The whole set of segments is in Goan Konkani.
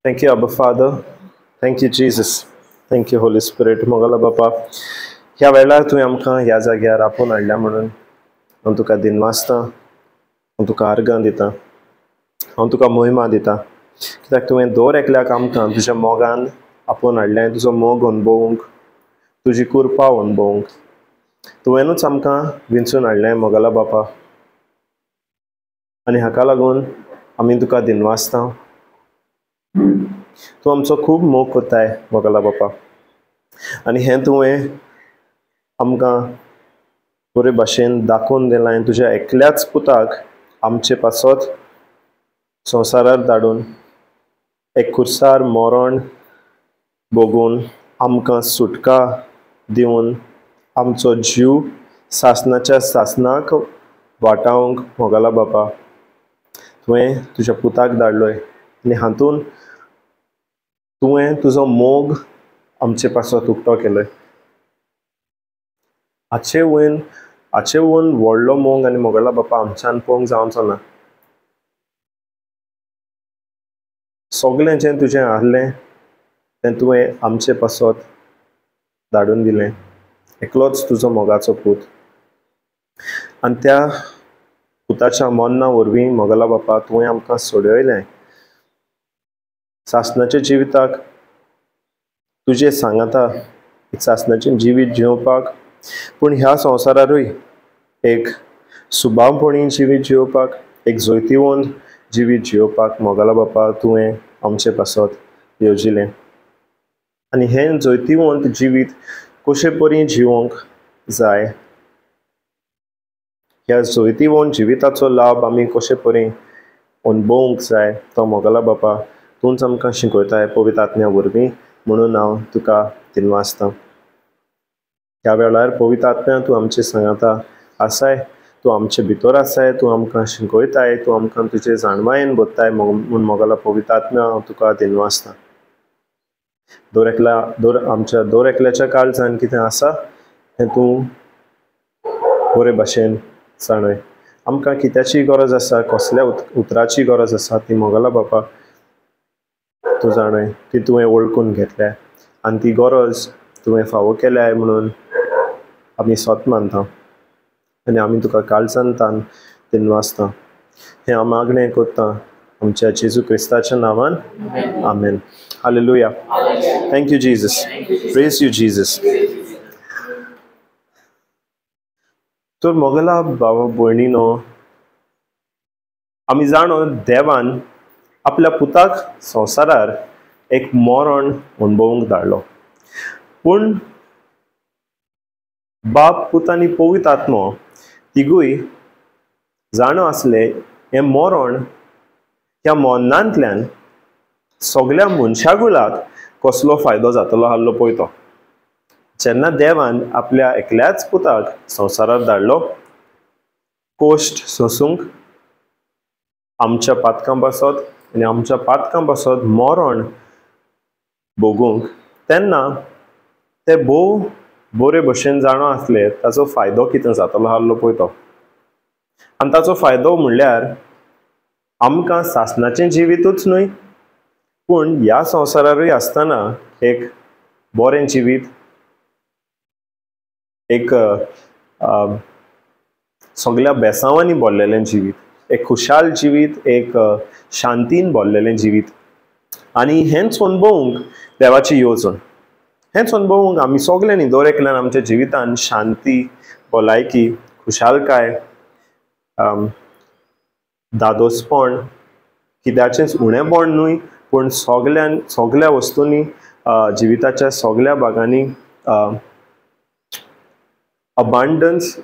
Thank you, Abba Father. Thank you, Jesus. Thank you, Holy Spirit. मोगाला बापा, ह्या वेळार तुवें आमकां ह्या जाग्यार आपोवन हाडल्या म्हणून हांव तुका दिनवासता, हांव तुका आर्गां दिता, हांव तुका मोहिमा दिता, कित्याक तुवें दर एकल्याक आमकां तुज्या मोगान आपोवन हाडलें, तुजो मोग अणभवूंक, तुजी कृपा अणभवूंक तुवेंनूच आमकां विंचून हाडलें मोगाला बापा. आनी हाका लागून आमी तुका दिनवासता. तूं आमचो खूब मोग करताय मोगाला बापा, आनी हें तुवें आमकां बरे भाशेन दाखोवन दिलां. तुज्या एकल्याच पुताक आमचे पासत संवसारार धाडून एक खुर्सार मरण भोगून आमकां सुटका दिवन आमचो जीव सासनाच्या सासनाक वाटावंक मोगाला बापा तुवें तुज्या पुताक धाडलोय. आनी हातून तुवें तुजो मोग आमचे पासत उक्तो केलोय. हाचे वयन व्हडलो मोग आनी मोगाला बापा आमच्यान पळोवंक जावचो ना. सगळें जें तुजें आहलें तें तुवें आमचे पासत धाडून दिलें, एकलोच तुजो मोगाचो पूत. आनी त्या पुताच्या मरणा वरवीं मोगाला बापा तुवें आमकां सोडयलें सासनाच्या जिविताक, तुजें सांगाता एक सासनाचें जिवीत जिवपाक, पूण ह्या संवसारारूय एक सुबावपणी जिवीत जिवपाक, एक जैतिवंत जिवीत जिवपाक मोगाला बापा तुवें आमचे पासत येवजिलें. आनी हें जैतिवंत जिवीत कशे परी जिवंक जाय, ह्या जैतिवंत जिविताचो लाभ आमी कशे परी अणभवूंक जाय तो मोगाला बापा तूंच आमकां शिकयताय पवित्र आत्म्या वरवीं, म्हणून हांव तुका दिनवासता. ह्या वेळार पवित्र आत्म्या तूं आमचे सांगाता आसाय, तूं आमचे भितर आसाय, तूं आमकां शिकयताय, तूं आमकां तुजे जाणवायेन भरताय म्हूण मोगाला पवित्र आत्म्या हांव तुका दिनवासता. आमच्या दर एकल्याच्या काळजान कितें आसा हें तूं बरे भाशेन जाणय. आमकां कित्याची गरज आसा, कसल्या उतराची गरज आसा ती मोगाला बापा तूं जाणय, ती तुवें वळखून घेतल्या आनी ती गरज तुवें फावो केल्या म्हणून आमी सत मानता आनी आमी तुका काळजान तान दिनवासता. हें हांव मागणें करता आमच्या जेजू क्रिस्ताच्या नांवान, आमेन. Hallelujah. Thank you Jesus. Praise you Jesus. तर मोगला बाबा भयणीनो, आमी जाणो देवान आपल्या पुताक संवसारार एक मरण अणभवूंक धाडलो, पूण बाप पूत आनी पवित्र आत्मो तिगूय जाणो आसले हें मरण ह्या मरणांतल्यान सगळ्या मनशाकुळाक कसलो फायदो जातलो आहलो पळय तो. जेन्ना देवान आपल्या एकल्याच पुताक संवसारार धाडलो कोश्ट सोंसूंक आमच्या पातकां पासत आनी आमच्या पातकां पासत मरण भोगूंक, तेन्ना ते भोव बरे भशेन जाणो आसले ताचो फायदो कितें जातलो आहलो पळय तो. आनी ताचो फायदो म्हणल्यार आमकां सासनाचें जिवितूच न्हय, पूण ह्या संवसारारूय आसतना एक बरें जिवीत, एक सगळ्या बेसांवांनी भरलेलें जिवीत, एक खुशाल जिवीत, एक शांतीन भरलेलें जिवीत. आनी हेंच अणभवूंक देवाची येवजण, हेंच अणभवूंक आमी सगल्यांनी दर एकल्यान आमच्या जिवितान शांती, भलायकी, खुशालकाय, दादोसपण, कित्याचेंच उणेपण न्हय, पूण सगळ्या वस्तूंनी जिविताच्या सगळ्या भागांनी अबांडन्स,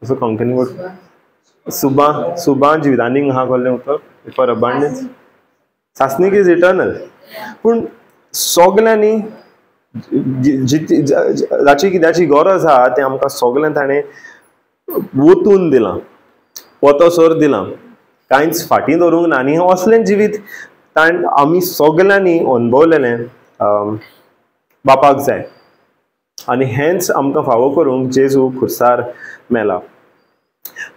असो कोंकणी वर्ड सुबा जिवीत आनीक आहा कसलें उतर फॉर अबांडन्स, सासणीक is eternal. पूण सगल्यांनी जाची कित्याची गरज आहा तें आमकां सगळें ताणें वोतून दिलां, वतसर दिलां, कांयच फाटीं धरूंक ना. आनी असलें जिवीत आमी सगल्यांनी अणभवलेलें बापाक जाय. आनी हेंच आमकां फावो करूंक जेजू खुर्सार मेला.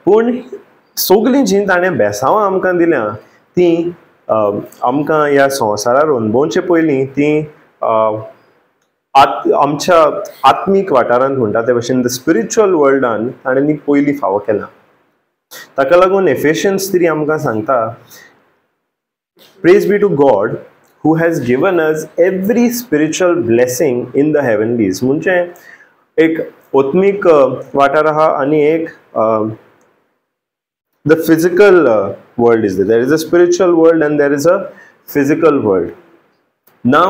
पूण सगळीं जीं ताणें बेसांवां आमकां दिल्यां तीं आमकां ह्या संवसारार अणभवचे पयलीं तीं आमच्या आत्मीक वाठारांत म्हणटा ते भशेन the spiritual वर्ल्डान ताणें पयलीं फावो केलां. ताका लागून एफेशियन्स 3 आमकां सांगता, praise be to God who has given us every spiritual blessing in the heavenlies. म्हणजे एक आत्मीक वाठार आहा आनी एक the physical world is there. Is a spiritual world and there is a physical world. Now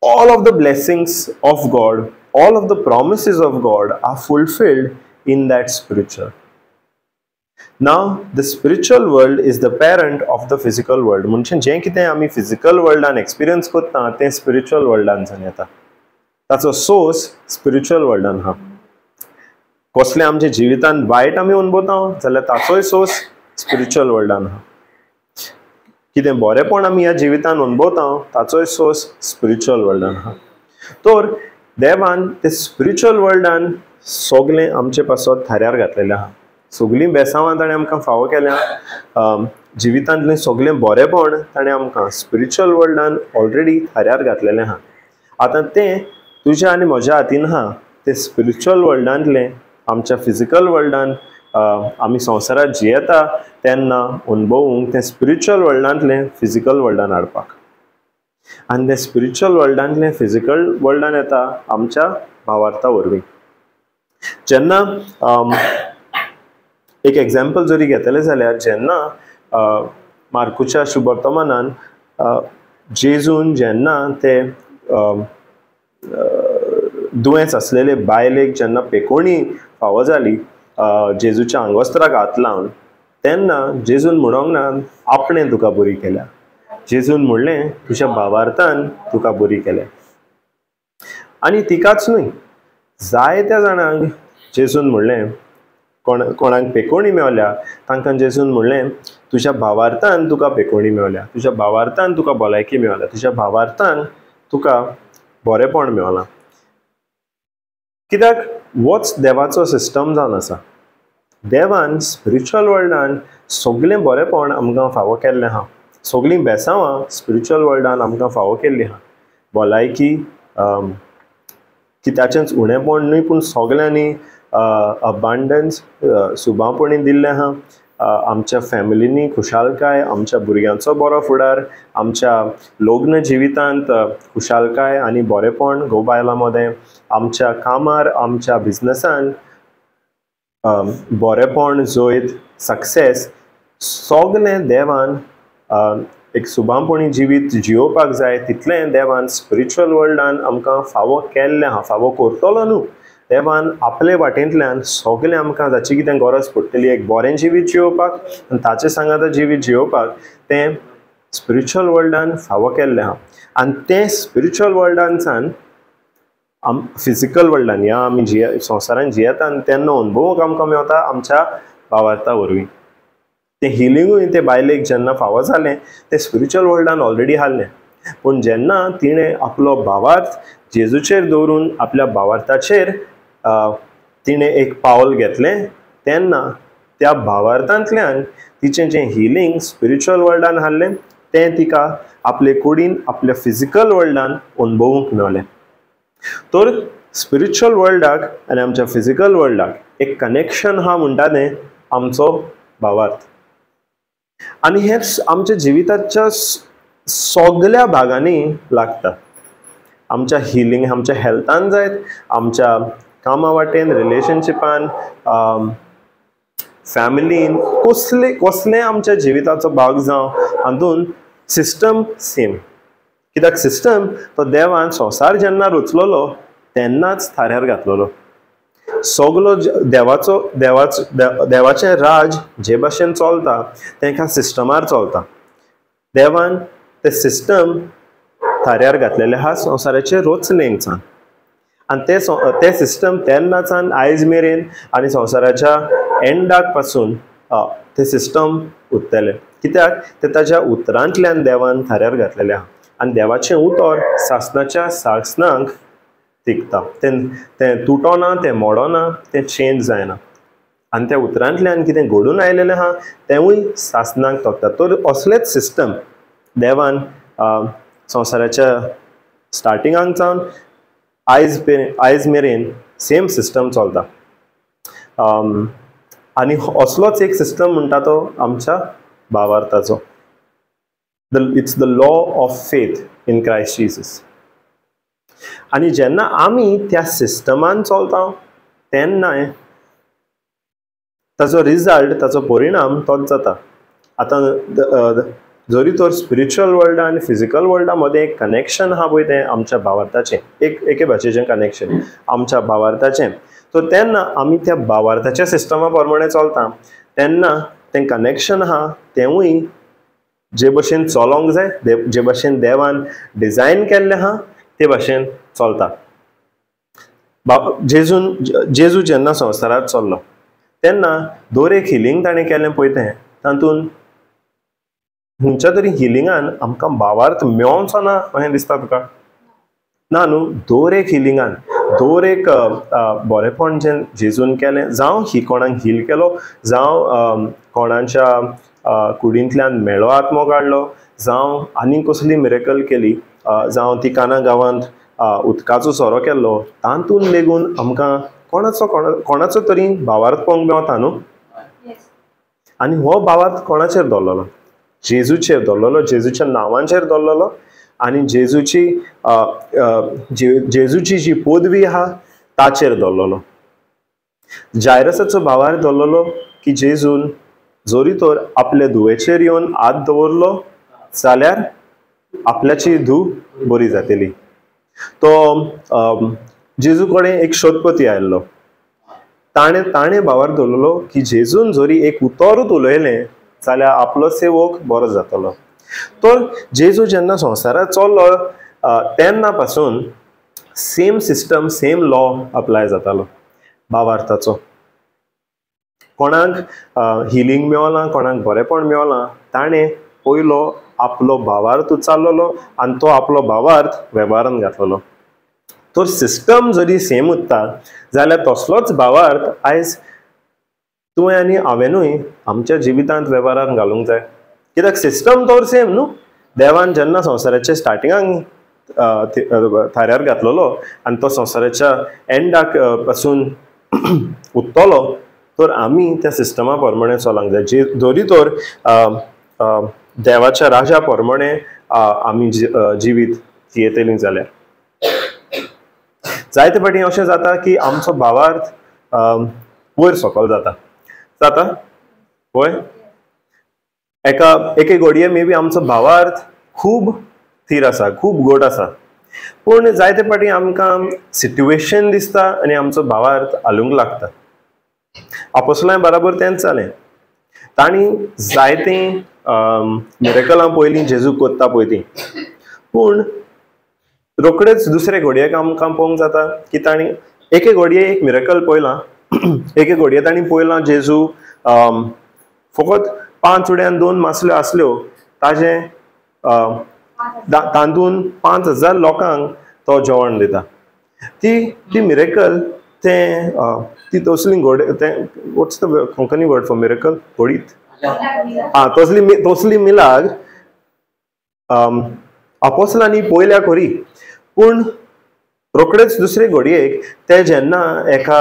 all of the blessings of God, all of the promises of God are fulfilled in that spiritual. Now, the spiritual world is the parent of the physical world. म्हणजे जें कितें आमी फिजिकल वर्ल्डान एक्सपिरियन्स करता तें स्पिरिच्युअल वर्ल्डान येता. ताचो सोर्स स्पिरिच्युअल वर्ल्डान आहा. कसलें आमच्या जिवितान वायट आमी अणभवता जाल्यार ताचोय सोर्स स्पिरिच्युअल वर्ल्डान आहा. कितें बरेंपण आमी ह्या जिवितान अणभवता ताचोय सोर्स स्पिरिच्युअल वर्ल्डान आहा. तर देवान ते स्पिरिच्युअल वर्ल्डान सगळें आमचे पासत थाऱ्यार घातलेलें आहा. सगळीं बेसांवां ताणें आमकां फावो केल्या. जिवितांतलें सगळें बरेंपण ताणें आमकां स्पिरिच्युअल वर्ल्डान ऑलरेडी थाऱ्यार घातलेलें आहा. आतां तें तुज्या आनी म्हज्या हातीन आहा. तें स्पिरिच्युअल वर्ल्डांतलें आमच्या फिजिकल वर्ल्डान आमी संवसारांत जियेता तेन्ना अणभवूंक तें स्पिरिच्युअल वर्ल्डांतलें फिजिकल वर्ल्डान हाडपाक. आनी तें स्पिरिच्युअल वर्ल्डांतलें फिजिकल वर्ल्डान येता आमच्या भावार्था वरवीं. जेन्ना एक एग्जाम्पल जरी घेतलें जाल्यार जेन्ना मार्कुच्या शुभवर्तमानान जेजून जेन्ना ते दुयेंस आसलेले बायलेक जेन्ना पेकोणी फावो जाली जेजूच्या आंगवस्त्राक हात लावन, तेन्ना जेजून म्हणोंक ना आपणें तुका बरी केल्या. जेजून म्हणलें तुज्या भावार्थान तुका बरी केल्या. आनी तिकाच न्हय, जायत्या जाणांक जेजून म्हणलें, कोणाक पेकोणी मेवल्या तांकां जेजून म्हणलें तुज्या भावार्थान तुका पेकोणी मेवल्या, तुज्या भावार्थान तुका भलायकी मेवल्या, तुज्या भावार्थान तुका बरेंपण मेवलां. कित्याक होच देवाचो सिस्टम जावन आसा. देवान स्पिरिच्युअल वर्ल्डान सगळें बरेंपण आमकां फावो केल्लें आहा. सगळीं बेसांवां स्पिरिच्युअल वर्ल्डान आमकां फावो केल्लीं आहा. भलायकी कित्याचेंच उणेंपण न्हय, पूण सगळ्यांनी अबांडन्स सुबापणी दिल्लें आहा. आमच्या फॅमिलींनी खुशालकाय, आमच्या भुरग्यांचो बरो फुडार, आमच्या लग्न जिवितांत खुशालकाय आनी बरेंपण घोव बायलां मदें, आमच्या कामार, आमच्या बिजनसान बरेंपण, जैत, सक्सेस सगळें देवान एक सुबांपणी जिवीत जियोवपाक जाय तितलें देवान स्पिरिच्युअल वर्ल्डान आमकां फावो केल्लें आहा. फावो करतलो न्हू, देवान आपले वाटेंतल्यान सगळें आमकां जाची कितें गरज पडटली एक बरें जिवीत जियोवपाक आनी ताचे सांगाता जिवीत जियोवपाक तें स्पिरिच्युअल वर्ल्डान फावो केल्लें आहा. आनी तें स्पिरिच्युअल वर्ल्डानसान आम फिजिकल वर्ल्डान ह्या आमी जिये संवसारान जियेता आनी तेन्ना अणभवूंक आमकां मेवता आमच्या भावार्था वरवीं. तें हिलिंगूय ते बायलेक जेन्ना फावो जालें तें स्पिरिच्युअल वर्ल्डान ऑलरेडी हाडलें, पूण जेन्ना तिणें आपलो भावार्थ जेजूचेर दवरून आपल्या भावार्थाचेर तिणें एक पावल घेतलें तेन्ना त्या भावार्थांतल्यान तिचें जें हिलींग स्पिरिच्युअल वर्ल्डान हाडलें तें तिका आपले कुडीन आपल्या फिजिकल वर्ल्डान अणभवूंक मेळ्ळें. तर स्पिरिच्युअल वर्ल्डाक आनी आमच्या फिजिकल वर्ल्डाक एक कनेक्शन आहा म्हणटा तें आमचो भावार्थ. आनी हें आमच्या जिविताच्या सगल्या भागांनी लागता. आमच्या हिलींग, आमच्या हेल्थान जायत, आमच्या कामा वाटेन, रिलेशनशिपान, फॅमिलीन, कसले कसले आमच्या जिविताचो भाग जावं हातून सिस्टम सेम. कित्याक सिस्टम तो देवान संवसार जेन्ना रचलोलो तेन्नाच थाऱ्यार घातलोलो. सगलो देवाचो देवाचो देवाचें राज जे भाशेन चलता तें एका सिस्टमार चलता. देवान तें सिस्टम थाऱ्यार घातलेलें आहा संवसाराचे रचनेंतल्यान आनी तें सिस्टम तेन्नाच्यान आयज मेरेन आनी संवसाराच्या एंडाक पासून तें सिस्टम उरतलें. कित्याक तें ताज्या उतरांतल्यान देवान थाऱ्यार घातलेलें आहा आनी देवाचें उतर सासणाच्या सासणाक तिगता. तें तें तुटोना, तें मोडना, तें चेंज जायना. आनी त्या उतरांतल्यान कितें घडून आयलेलें आहा तेंवूय सासणाक तोखता. तर असलेच सिस्टम देवान संवसाराच्या स्टार्टिंगाक सावन आयज मेरेन सेम सिस्टम चलता. आनी असलोच एक सिस्टम म्हणटा तो आमच्या भावार्थाचो. It's the law of faith in Christ Jesus. आनी जेन्ना आमी त्या सिस्टमान चलता तेन्नाय ताचो रिजल्ट, ताचो परिणाम तोच जाता. आतां जरी तर स्पिरिच्युअल वर्ल्डा आनी फिजिकल वर्ल्डा मदें एक कनेक्शन आहा पळय, तें आमच्या भावार्थाचें एक एके भाशेचें कनेक्शन आमच्या भावार्थाचें. सो तेन्ना आमी त्या भावार्थाच्या सिस्टमा प्रमाणे चलता तेन्ना तें कनेक्शन आहा तेंवूय जे भशेन चलोंक जाय, जे भशेन देवान डिजायन केल्लें आहा ते भशेन चलता. जेजू जेन्ना संवसारांत चल्लो तेन्ना दर एक हिलींग ताणें केलें पळय तें, तातूंत खंयच्या तरी हिलिंगान आमकां भावार्थ मेळोवचो ना अशें दिसता तुका? ना न्हू. दर एक हिलिंगान, दर एक बरेपण जें जेजून केलें, जावं ही कोणाक हील केलो, जावं कोणाच्या कुडींतल्यान मेळो आत्मो काडलो, जावं आनी कसली मिरेकल केली, जावं ती काना गांवांत उदकाचो सोरो केल्लो, तातूंत लेगून आमकां कोणाचो कोणाचो तरी भावार्थ पळोवंक मेवता न्हू. आनी हो भावार्थ कोणाचेर दवरलेलो? जेजूचेर दवरलेलो, जेजूच्या नांवांचेर दवरलेलो. आनी जेजूची जेजूची जी पदवी आहा ताचेर दवरलेलो. जायरसाचो भावार्थ दवरलेलो की जेजून जरी तर आपले धुवेचेर येवन हात दवरलो जाल्यार आपल्याची धूव बरी जातली. तो जेजू कडेन एक शोधपती आयिल्लो, ताणें भावार्थ दवरलेलो की जेजून जरी एक उतरूच उलयलें जाल्यार आपलो सेवक बरो जातलो. तर जेजू जेन्ना संवसारांत चल्लो तेन्ना पासून same system, same law apply जातालो भावार्थाचो. कोणाक हिलींग मेवलां, कोणाक बरेपण मेवलां, ताणें पयलो आपलो भावार्थ उचारलेलो आनी तो आपलो भावार्थ वेव्हारान घातलेलो. तर सिस्टम जरी सेम उरता जाल्यार तसलोच भावार्थ आयज तुवें आनी हांवेनूय आमच्या जिवितांत वेव्हारान घालूंक जाय. कित्याक सिस्टम तर सेम न्हू. देवान जेन्ना संवसाराच्या स्टार्टिंगाक थाऱ्यार घातलेलो आनी तो संवसाराच्या एंडाक पासून उत्तलो, तर आमी त्या सिस्टमा प्रमाणे चलोंक जाय. जे जरी तर देवाच्या राजा प्रमाणे आमी जिवीत जियेतलीं जाल्यार जायते फावटी अशें जाता की आमचो भावार्थ वयर सकयल जाता. जाता पळय, एका एके घडये मे बी आमचो भावार्थ खूब थीर आसा, खूब गोड आसा, पूण जायते फावटी आमकां सिट्युएशन दिसता आनी आमचो भावार्थ हालूंक लागता. आपोसलां बराबर तेंच जालें. तांणी जायतीं मिरेकलां पळयलीं जेजू करता पळय तीं, पूण रोखडेच दुसरे घडयेक आमकां पळोवंक जाता की तांणी एके घडये एक मिरेकल पळयलां, एके घडये तांणी पळयलां जेजू फकत 5 उड्यान 2 मासल्यो आसल्यो ताजें तातूंत 5000 लोकांक तो जेवण दिता. ती ती मिरेकल तें ती तसली घोड तें what's the Konkani word for miracle? घोडीत. आं, तसली तसली मिलाग आपोसलांनी पळयल्या खरी, पूण रोखडेच दुसरे घडयेक ते जेन्ना एका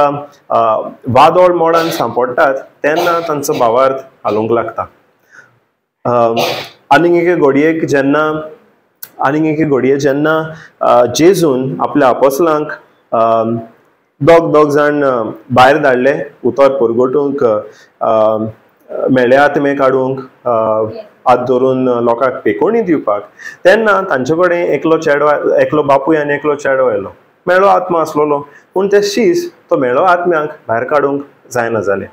वादळ मोडान सांपडटात तेन्ना तांचो भावार्थ हालूंक लागता. आनीक एके घडयेक जेन्ना आनीक एके घडये जेन्ना जेजून आपल्या आपोसलांक दोग दोग जाण भायर धाडले उतर परगटूंक, मेळे आत्मे काडूंक, हात धरून लोकांक पेकोणी दिवपाक, तेन्ना तांचे कडेन एकलो चेडो, एकलो बापूय आनी एकलो चेडो आयलो. मेळो आत्मा आसलेलो, पूण ते शीस तो मेळो आत्म्याक भायर काडूंक जायना जालें.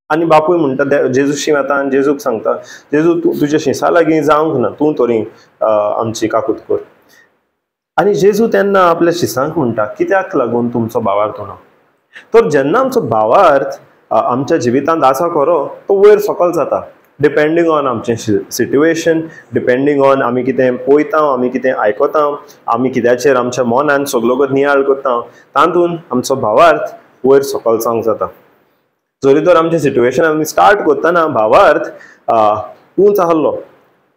आनी बापूय म्हणटा जेजूशी वता आनी जेजूक सांगता, जेजू तूं तुज्या शिसा लागीं जावंक ना, तूं तरी आमची काकूत कर. आनी जेजू तेन्ना आपल्या शिसांक म्हणटा, कित्याक लागून तुमचो भावार्थ उणो? तर जेन्ना आमचो भावार्थ आमच्या जिवितांत आसा खरो, तो वयर सकयल जाता, डिपेंडींग ऑन आमचें सिट्युएशन, डिपेंडींग ऑन आमी कितें पळयता, आमी कितें आयकता, आमी कित्याचेर आमच्या मनान सगलो नियाळ करता, तातूंत आमचो भावार्थ वयर सकयल जावंक जाता. जरी तर आमचें सिट्युएशन आमी स्टार्ट करतना भावार्थ ऊंच आहलो,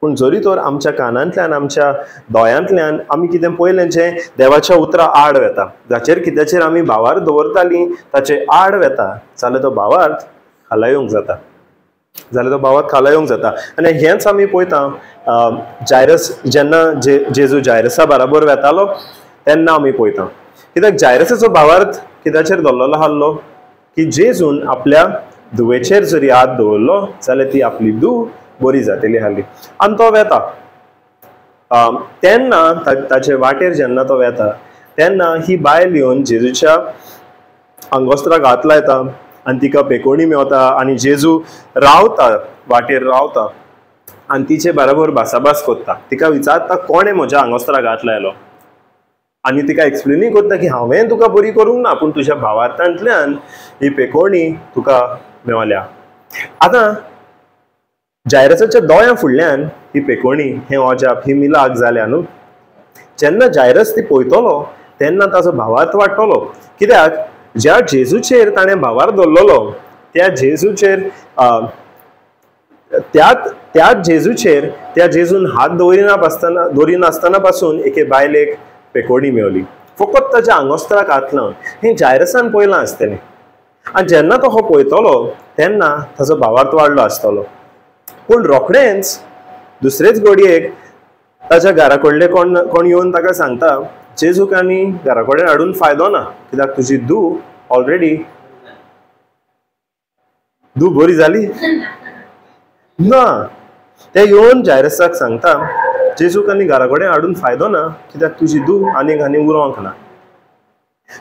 पूण जरी तर आमच्या कानांतल्यान आमच्या दोळ्यांतल्यान आमी कितें पळयलें जें देवाच्या उतरा आड वेता, जाचेर कित्याचेर आमी भावार्थ दवरतालीं ताचे आड वेता, जाल्यार तो भावार्थ खाला येवंक जाता, जाल्यार तो भावार्थ खाला येवंक जाता. आनी हेंच आमी पळयता जायरस जेन्ना जेजू जायरसा बराबर वेतालो तेन्ना आमी पळयता. कित्याक जायरसाचो भावार्थ कित्याचेर दवरलेलो आहलो की जेजून आपल्या धुवेचेर जरी हात दवरलो जाल्यार ती आपली धूव बरी जातली आहली. आनी तो वेता तेन्ना ताचे वाटेर जेन्ना तो वेता तेन्ना ही बायल येवन जेजूच्या आंगोस्त्राक हात लायता आनी तिका पेकोणी मेवता आनी जेजू रावता, वाटेर रावता आनी तिचे बराबर भासाभास करता. तिका विचारता कोणें म्हज्या आंगोस्त्राक हात लायलो, आनी तिका एक्सप्लेनूय करता की हांवें तुका बरी करूंक ना, पूण तुज्या भावार्थांतल्यान ही पेकोणी तुका मेवल्या. आतां जायरसाच्या दोळ्यां फुडल्यान ही पेकोणी, हें अजाप, ही मिलाग जाल्या न्हू. जेन्ना जायरस ती पळयतलो तेन्ना ताचो भावार्थ वाडटलो. कित्याक ज्या जेजूचेर ताणें भावार्थ दवरलेलो त्या जेजूचेर त्याच जेजूचेर त्या जेजून हात दवरिनासतना पासून एके बायलेक पेकोणी मेवली, फकत ताच्या आंगोस्त्राक हात लावन. हें जायरसान पळयलां आसतलें आनी जेन्ना तो हो पळयतलो तेन्ना ताचो भावार्थ वाडलो आसतलो. पूण रोखडेंच दुसरेच घडयेक ताच्या घरा कडले कोण कोण येवन ताका सांगता जेजूक आनी घरा कडेन हाडून फायदो ना, कित्याक तुजी धूव ऑलरेडी धूव बरी जाली ना. ते येवन जायरसाक सांगता जेजूक आनी घरा कडेन हाडून फायदो ना, कित्याक तुजी धूव आनीक आनी उरोंक ना.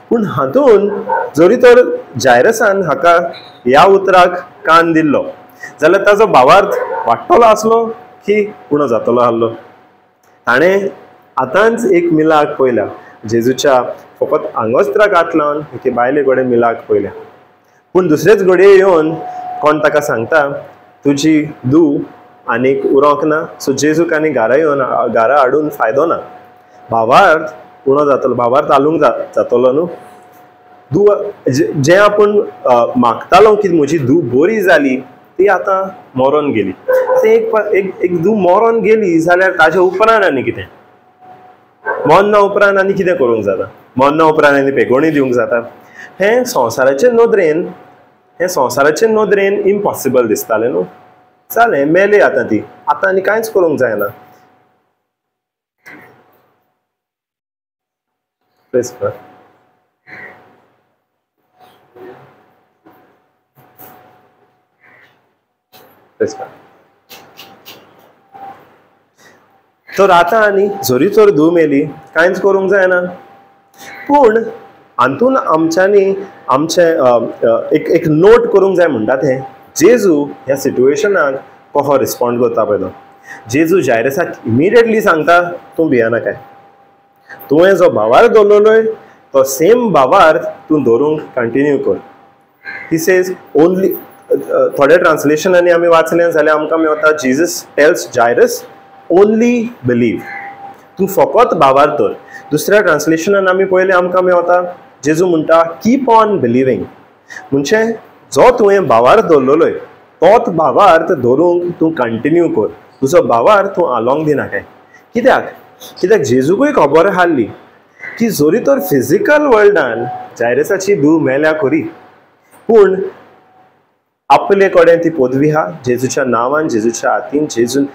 पूण हातून जरी तर जायरसान हाका ह्या उतराक कान दिल्लो जाल्यार ताचो भावार्थ वाडटलो आसलो की उणो जातलो आहलो. ताणें आतांच एक मिलाग पळयल्या, जेजूच्या फकत आंगोस्त्राक हात लावन एके बायले कडेन मिलाग पळयल्या. पूण दुसरेच घडये येवन कोण ताका सांगता तुजी धूव आनीक उरोंक ना, सो जेजूक आनी घरा येवन घरा हाडून फायदो ना, भावार्थ उणो जातलो, भावार्थ हालूंक जातलो न्हू. धूव जें आपूण मागतालो की म्हजी धूव बरी जाली ती आतां मरोन गेली. आतां एक एक धूव मरोन गेली जाल्यार ताजे उपरांत आनी कितें, मरना उपरांत आनी कितें करूंक जाता, मरना उपरांत आनी पेगोणी दिवंक जाता. हें संवसाराचे नदरेन, हें संवसाराचे नदरेन इम्पॉसिबल दिसतालें न्हू. जालें, मेले आतां ती, आतां आनी कांयच करूंक जायना. प्रेस कर. तर आतां आनी जरी तर धूव मेली कांयच करूंक जायना. पूण हातून आमच्यांनी आमचें एक एक नोट करूंक जाय म्हणटा तें, जेजू ह्या सिट्युएशनाक कसो रिस्पोंड करता पळय तो. जेजू जायरसाक इमिडिएटली सांगता तूं भियेनाकाय, तुवें जो भावार्थ दवरलोय तो सेम भावार्थ तूं दवरूंक कंटिन्यू कर. He says only, थोड्या ट्रान्सलेशनांनी आमी वाचलें जाल्यार आमकां मेवता Jesus tells Jairus only believe, तूं फकत भावार्थ दवर. दुसऱ्या ट्रान्सलेशनान आमी पळयलें आमकां मेवता जेजू म्हणटा कीप ऑन बिलिव्हींग, म्हणजे जो तुवें भावार्थ दवरलोय तोच भावार्थ धरूंक तूं कंटिन्यू कर, तुजो भावार्थ तूं आलोंक दिनाकाय. कित्याक कित्याक जेजूकूय खबर आहली की जरी तर फिजिकल वर्ल्डान जायरसाची धूव मेल्या खरी, पूण आपले कडेन ती पदवी आहा जेजूच्या नांवान, जेजूच्या हातीन, जेजून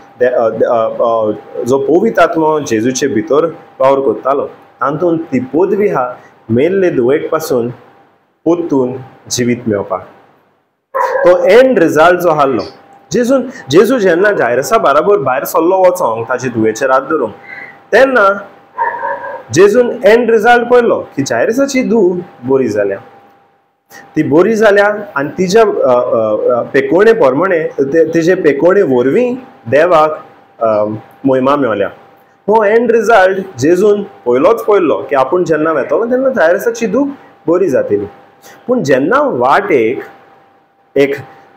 जो पवित्र आत्मो जेजूचे भितर वावर करतालो तातूंत ती पदवी आहा मेल्ले धुवेक पासून परतून जिवीत मेळपाक. तो एंड रिजल्ट जो आहलो, जेजून जेजू जेन्ना जायरसा बराबर भायर सरलो वचोंक ताचे धुवेचेर हात धरूंक तेन्ना जेजून एंड रिजल्ट पळयलो की जायरसाची धूव बरी जाल्या, ती बरी जाल्या आनी तिज्या पेकोणे प्रमाणे तिजे पेकोणे वरवीं देवाक मोहिमा मेवल्या. हो एंड रिजल्ट जेजून पयलोच पळयलो की आपूण जेन्ना वेतलो तेन्ना जायरसाची धूव बरी जातली. पूण जेन्ना वाटेक एक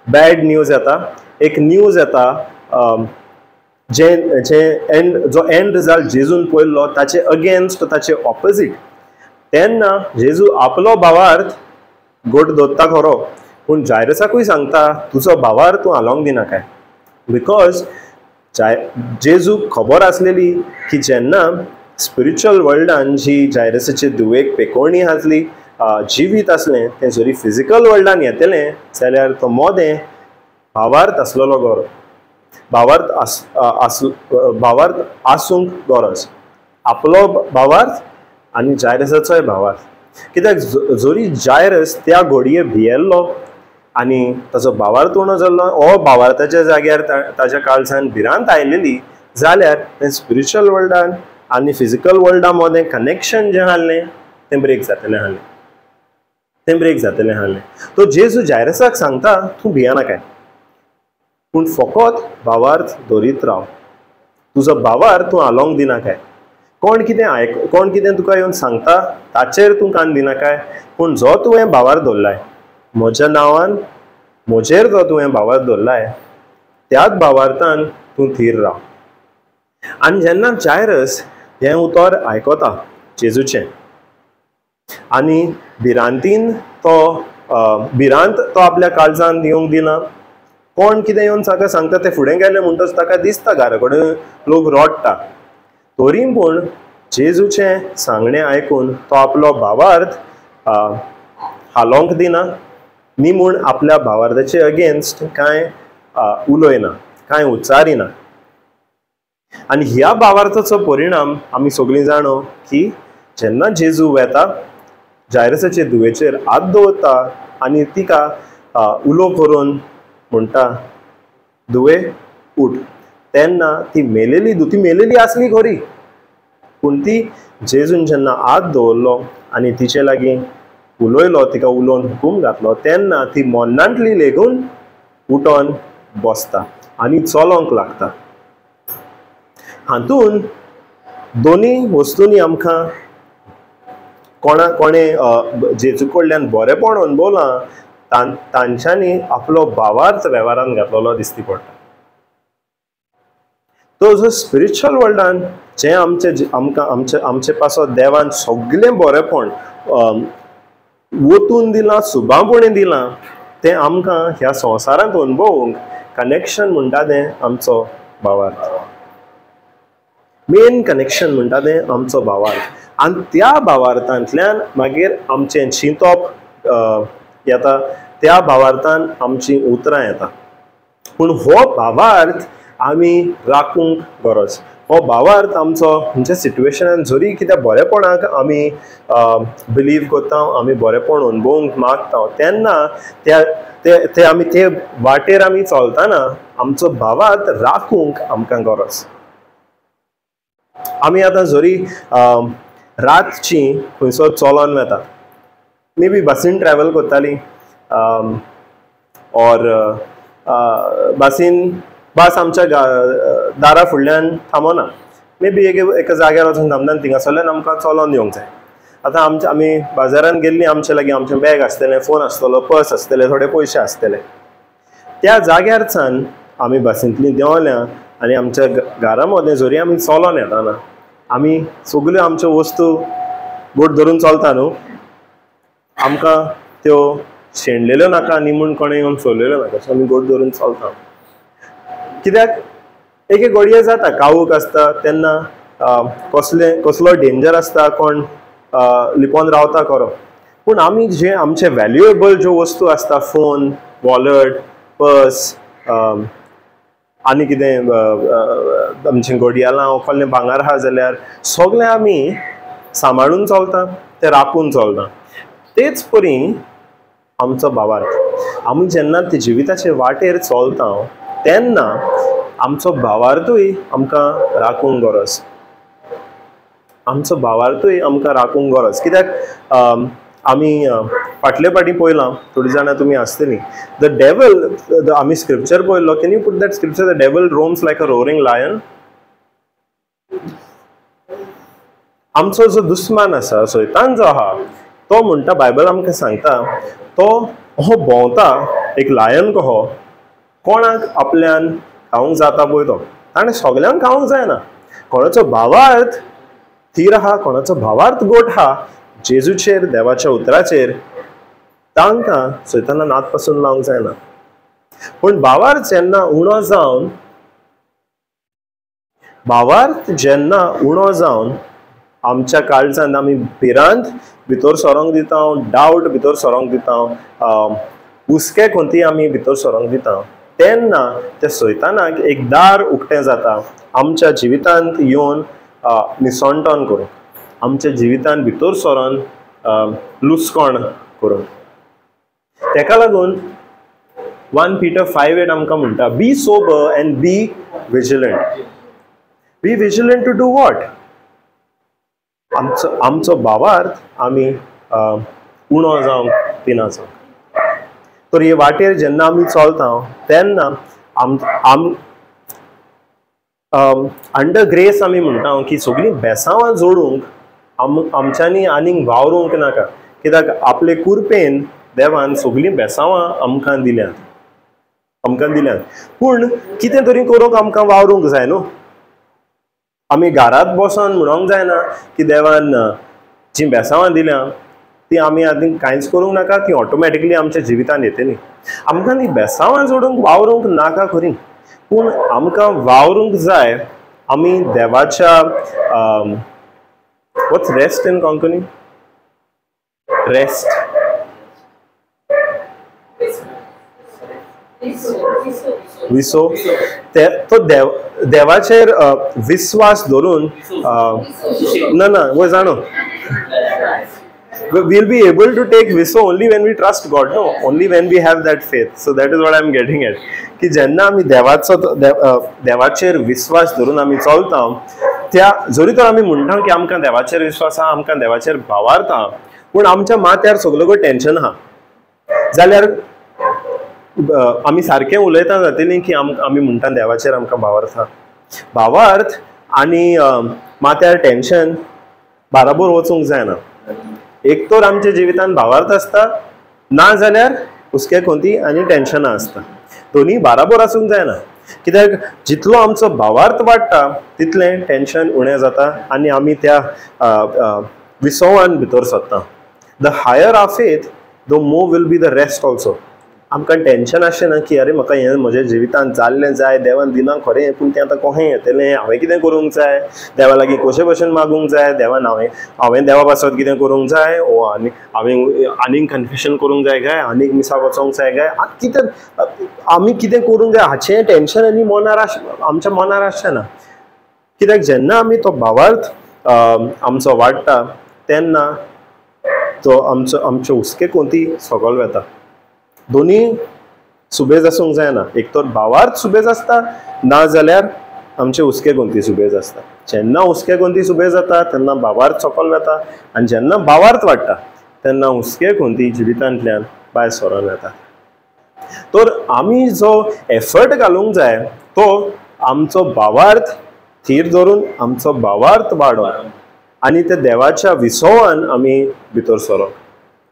बॅड न्यूज येता, एक न्यूज येता जे जे एंड जो एंड रिजल्ट जेजून पळयलो ताचे अगेन्स्ट, ताचे ऑपोजीट, तेन्ना जेजू आपलो भावार्थ गोट दवरता खरो, पूण जायरसाकूय सांगता तुजो भावार तूं हालोवंक दिनाकाय, because जेजूक खबर आसलेली की जेन्ना स्पिरिच्युअल वर्ल्डान जी जायरसाचे धुवेक पेकोवणी आसली, जिवीत आसलें, तें जरी फिजिकल वर्ल्डान येतलें जाल्यार तो मोदें भावार्थ आसलेलो गरो, भावार्थ भावार्थ आसूंक गरज, आपलो भावार्थ आनी जायरसाचोय भावार्थ. कित्याक जरी जायरस त्या घडये भियेल्लो आनी ताचो भावार्थ उणो जाल्लो, ओ भावार्थाच्या जाग्यार ताच्या काळजान भिरांत आयलेली जाल्यार तें स्पिरिच्युअल वर्ल्डान आनी फिजिकल वर्ल्डा मदें कनेक्शन जें आहलें तें ब्रेक जातलें आहलें, तें ब्रेक जातलें आहलें. तो जेजू जायरसाक सांगता तूं भियेनाकाय, पूण फकत भावार्थ दवरीत राव, तुजो भावार्थ तूं हालोवंक दिनाकाय. कोण कितें आयक, कोण कितें तुका येवन सांगता ताचेर तूं कान दिनाकाय, पूण जो तुवें भावार्थ दवरलाय म्हज्या नांवान, म्हजेर जो तुवें भावार्थ दवरलाय त्याच भावार्थान तूं थीर राव. आनी जेन्ना जायरस हें उतर आयकता जेजूचें आनी भिरांतीन तो भिरांत तो आपल्या काळजान येवंक दिना, कोण कितें येवन ताका सांगता तें फुडें गेलें म्हणटच ताका दिसता घरा कडेन लोक रडटा, तरी पूण जेजूचें सांगणें आयकून तो आपलो भावार्थ हालोवंक दिना, न्ही म्हूण आपल्या भावार्थाचे अगेन्स्ट कांय उलयना, कांय उच्चारिना. आनी ह्या भावार्थाचो परिणाम आमी सगळीं जाणो की जेन्ना जेजू वेता जायरसाचे धुवेचेर हात दवरता आनी तिका उलो करून म्हणटा धुवे उठ, तेन्ना ती मेलेली, ती मेलेली आसली खरी, पूण ती जेजून जेन्ना हात दवरलो आनी तिचे लागीं उलयलो, तिका उलोवन हुकूम घातलो, तेन्ना ती मरणांतली लेगून उठोन बसता आनी चलोंक लागता. हातून दोनी वस्तूंनी आमकां कोणा कोणें जेजू कडल्यान बरेंपण अणभवलां तांच्यांनी आपलो भावार्थ वेव्हारान घातलेलो दिसती पडटा. तो जो स्पिरिच्युअल वर्ल्डान जें आमचे आमकां आमचे आमचे पासत देवान सगळें बरेंपण वतून दिलां, सुबापणें दिलां, तें आमकां ह्या संवसारांत अणभवूंक कनेक्शन म्हणटा तें आमचो भावार्थ, मेन कनेक्शन म्हणटा तें आमचो भावार्थ. आनी त्या भावार्थांतल्यान मागीर आमचें चिंतप येता, त्या भावार्थान आमचीं उतरां येता. पूण हो भावार्थ आमी राखूंक गरज, हो भावार्थ आमचो म्हणजे सिट्युएशनान जरी कित्याक बरेपणाक आमी बिलीव करता, आमी बरेपण अणभवूंक मागता, तेन्ना त्या ते आमी ते वाटेर आमी चलतना आमचो भावार्थ राखूंक आमकां गरज. आमी आतां जरी रातची खंयसर चलोन वेतात, मे बी बसीन ट्रॅवल करताली ऑर बसीन, बस आमच्या दारा फुडल्यान थांबना, मे बी एका जाग्यार वचून थांबता आनी थिंगासरल्यान आमकां चलोन येवंक जाय. आतां आमचे आमी बाजारान गेल्लीं, आमचे लागीं आमचें बॅग आसतलें, फोन आसतलो, पर्स आसतलें, थोडे पयशे आसतले. त्या जाग्यारच्यान आमी बसींतलीं देंवल्या आनी आमच्या घरा मदें जरी आमी चलोन येताना आमी सगल्यो आमच्यो वस्तू बोट धरून चलता न्हू, आमकां त्यो शेणलेल्यो नाका न्ही म्हूण कोणें येवन चोरलेल्यो नाका, सो आमी गोट धरून चलता. कित्याक एक एक घडये जाता कावूक आसता तेन्ना कसले कसलो डेंजर आसता, कोण लिपोन रावता खरो, पूण आमी जे आमचे व्हॅल्युएबल ज्यो वस्तू आसता, फोन, वॉलेट, पर्स आनी कितें आमचें घडयाळां कसलें भांगर आहा जाल्यार सगळें आमी सांबाळून चलता, तें राखून चलता. तेच परी आमचो भावार्थ, आमी जेन्ना ते जिविताचे वाटेर चलता तेन्ना आमचो भावार्थूय आमकां राखूंक गरज, आमचो भावार्थूय आमकां राखूंक गरज. कित्याक आमी फाटले फाटीं पळयलां, थोडीं जाणां तुमी आसतलीं, the devil, आमी स्क्रिप्चर पळयल्लो, can you put that scripture, the devil roams like a roaring lion. आमचो जो दुस्मान आसा, सैतान जो आहा, तो म्हणटा, बायबल आमकां सांगता, तो हो भोंवता एक लायन कहो, कोणाक आपल्यान खावंक जाता पळय तो, ताणें सगल्यांक खावंक जायना. कोणाचो भावार्थ थीर आहा, कोणाचो भावार्थ गोट आहा जेजूचेर, देवाच्या उतराचेर, तांकां सैतानान नात पासून लावंक जायना. पूण भावार्थ जेन्ना उणो जावन, भावार्थ जेन्ना उणो जावन आमच्या काळजान आमी भिरांत भितर सरोंक दिता, डावट भितर सरोंक दिता, हुस्के कोणती आमी भितर सरोंक दिता, तेन्ना त्या सैतानाक एक दार उक्तें जाता आमच्या जिवितांत येवन निसणटण करूंक, आमच्या जिवितांत भितर सरोन लुस्कोण करूंक. तेका लागून 1 Peter 5:8 आमकां म्हणटा, be sober and be vigilant. Be vigilant to do what? आमचो आमचो भावार्थ आमी उणो जावंक दिना जावंक. तर हे वाटेर जेन्ना आमी चलता तेन्ना आम अंडर ग्रेस आमी म्हणटा की सगळीं बेसांवां जोडूंक आमच्यांनी आनीक वावरूंक नाका, कित्याक आपले कुरपेन देवान सगळीं बेसांवां आमकां दिल्यांत, आमकां दिल्यांत. पूण कितें तरी करूंक आमकां वावरूंक जाय न्हू. आमी घरांत बसोन म्हणोंक जायना की देवान जीं बेसांवां दिल्यां ती आमी आनी कांयच करूंक नाका, ती ऑटोमॅटिकली आमच्या जिवितांत येतली. आमकां ती बेसांवां जोडूंक वावरूंक नाका खरी, पूण आमकां वावरूंक जाय आमी देवाच्या what's rest in Konkani? Rest, Wiseau, तो देवाचेर विस्वास धरून ना ना वो जाणो, we'll be able to take viso only when we trust God, no, only when we have that faith. So that is what I am getting at, की जेन्ना आमी देवाचो देवाचेर विस्वास धरून आमी चलता, त्या जरी तर आमी म्हणटा की आमकां देवाचेर विस्वास आहा, आमकां देवाचेर भावार्थ आहा, पूण आमच्या माथ्यार सगळो टेन्शन आहा जाल्यार आमी सारकें उलयता जातली की आमी म्हणटा देवाचेर आमकां भावार्थ आहा. भावार्थ आनी माथ्यार टेन्शन बाराबोर वचूंक जायना. एक तर आमच्या जिवितांत भावार्थ आसता, ना जाल्यार हुस्के कोंती आनी टेन्शनां आसता. दोनी बाराबोर आसूंक जायना, कित्याक जितलो आमचो भावार्थ वाडटा तितलें टेन्शन उणें जाता आनी आमी त्या विसवान भितर सरता. The higher our faith the more will be the rest also. आमकां टेन्शन आसचें ना की अरे म्हाका हें म्हज्या जिवितांत जाल्लें जाय, देवान दिना खरें, पूण तें आतां कोहें येतलें, हांवें कितें करूंक जाय, देवा लागीं कशे भशेन मागूंक जाय, देवान हांवें देवा पासत कितें करूंक जाय, ओ आनी हांवें आनीक कन्फेशन करूंक जाय काय, आनीक मिसाक वचोंक जाय काय, कितें आमी कितें करूंक जाय हाचें टेन्शन आनी मनार आमच्या मनार आसचें ना. कित्याक जेन्ना आमी तो भावार्थ आमचो वाडटा तेन्ना तो आमचो आमचे हुस्के कोंती सकयल वता. दोनी सुबेज आसूंक जायना, एक तर भावार्थ सुबेज आसता, ना जाल्यार आमचे हुस्के कोंती सुबेज आसता. जेन्ना हुस्के कोंती सुबेज जाता तेन्ना भावार्थ सकयल वता आनी जेन्ना भावार्थ वाडटा तेन्ना हुस्के कोंती जिवितांतल्यान भायर सरोन वता. तर आमी जो एफर्ट घालूंक जाय तो आमचो भावार्थ थीर धरून आमचो भावार्थ वाडोवन आनी त्या देवाच्या विसवान आमी भितर सरोप.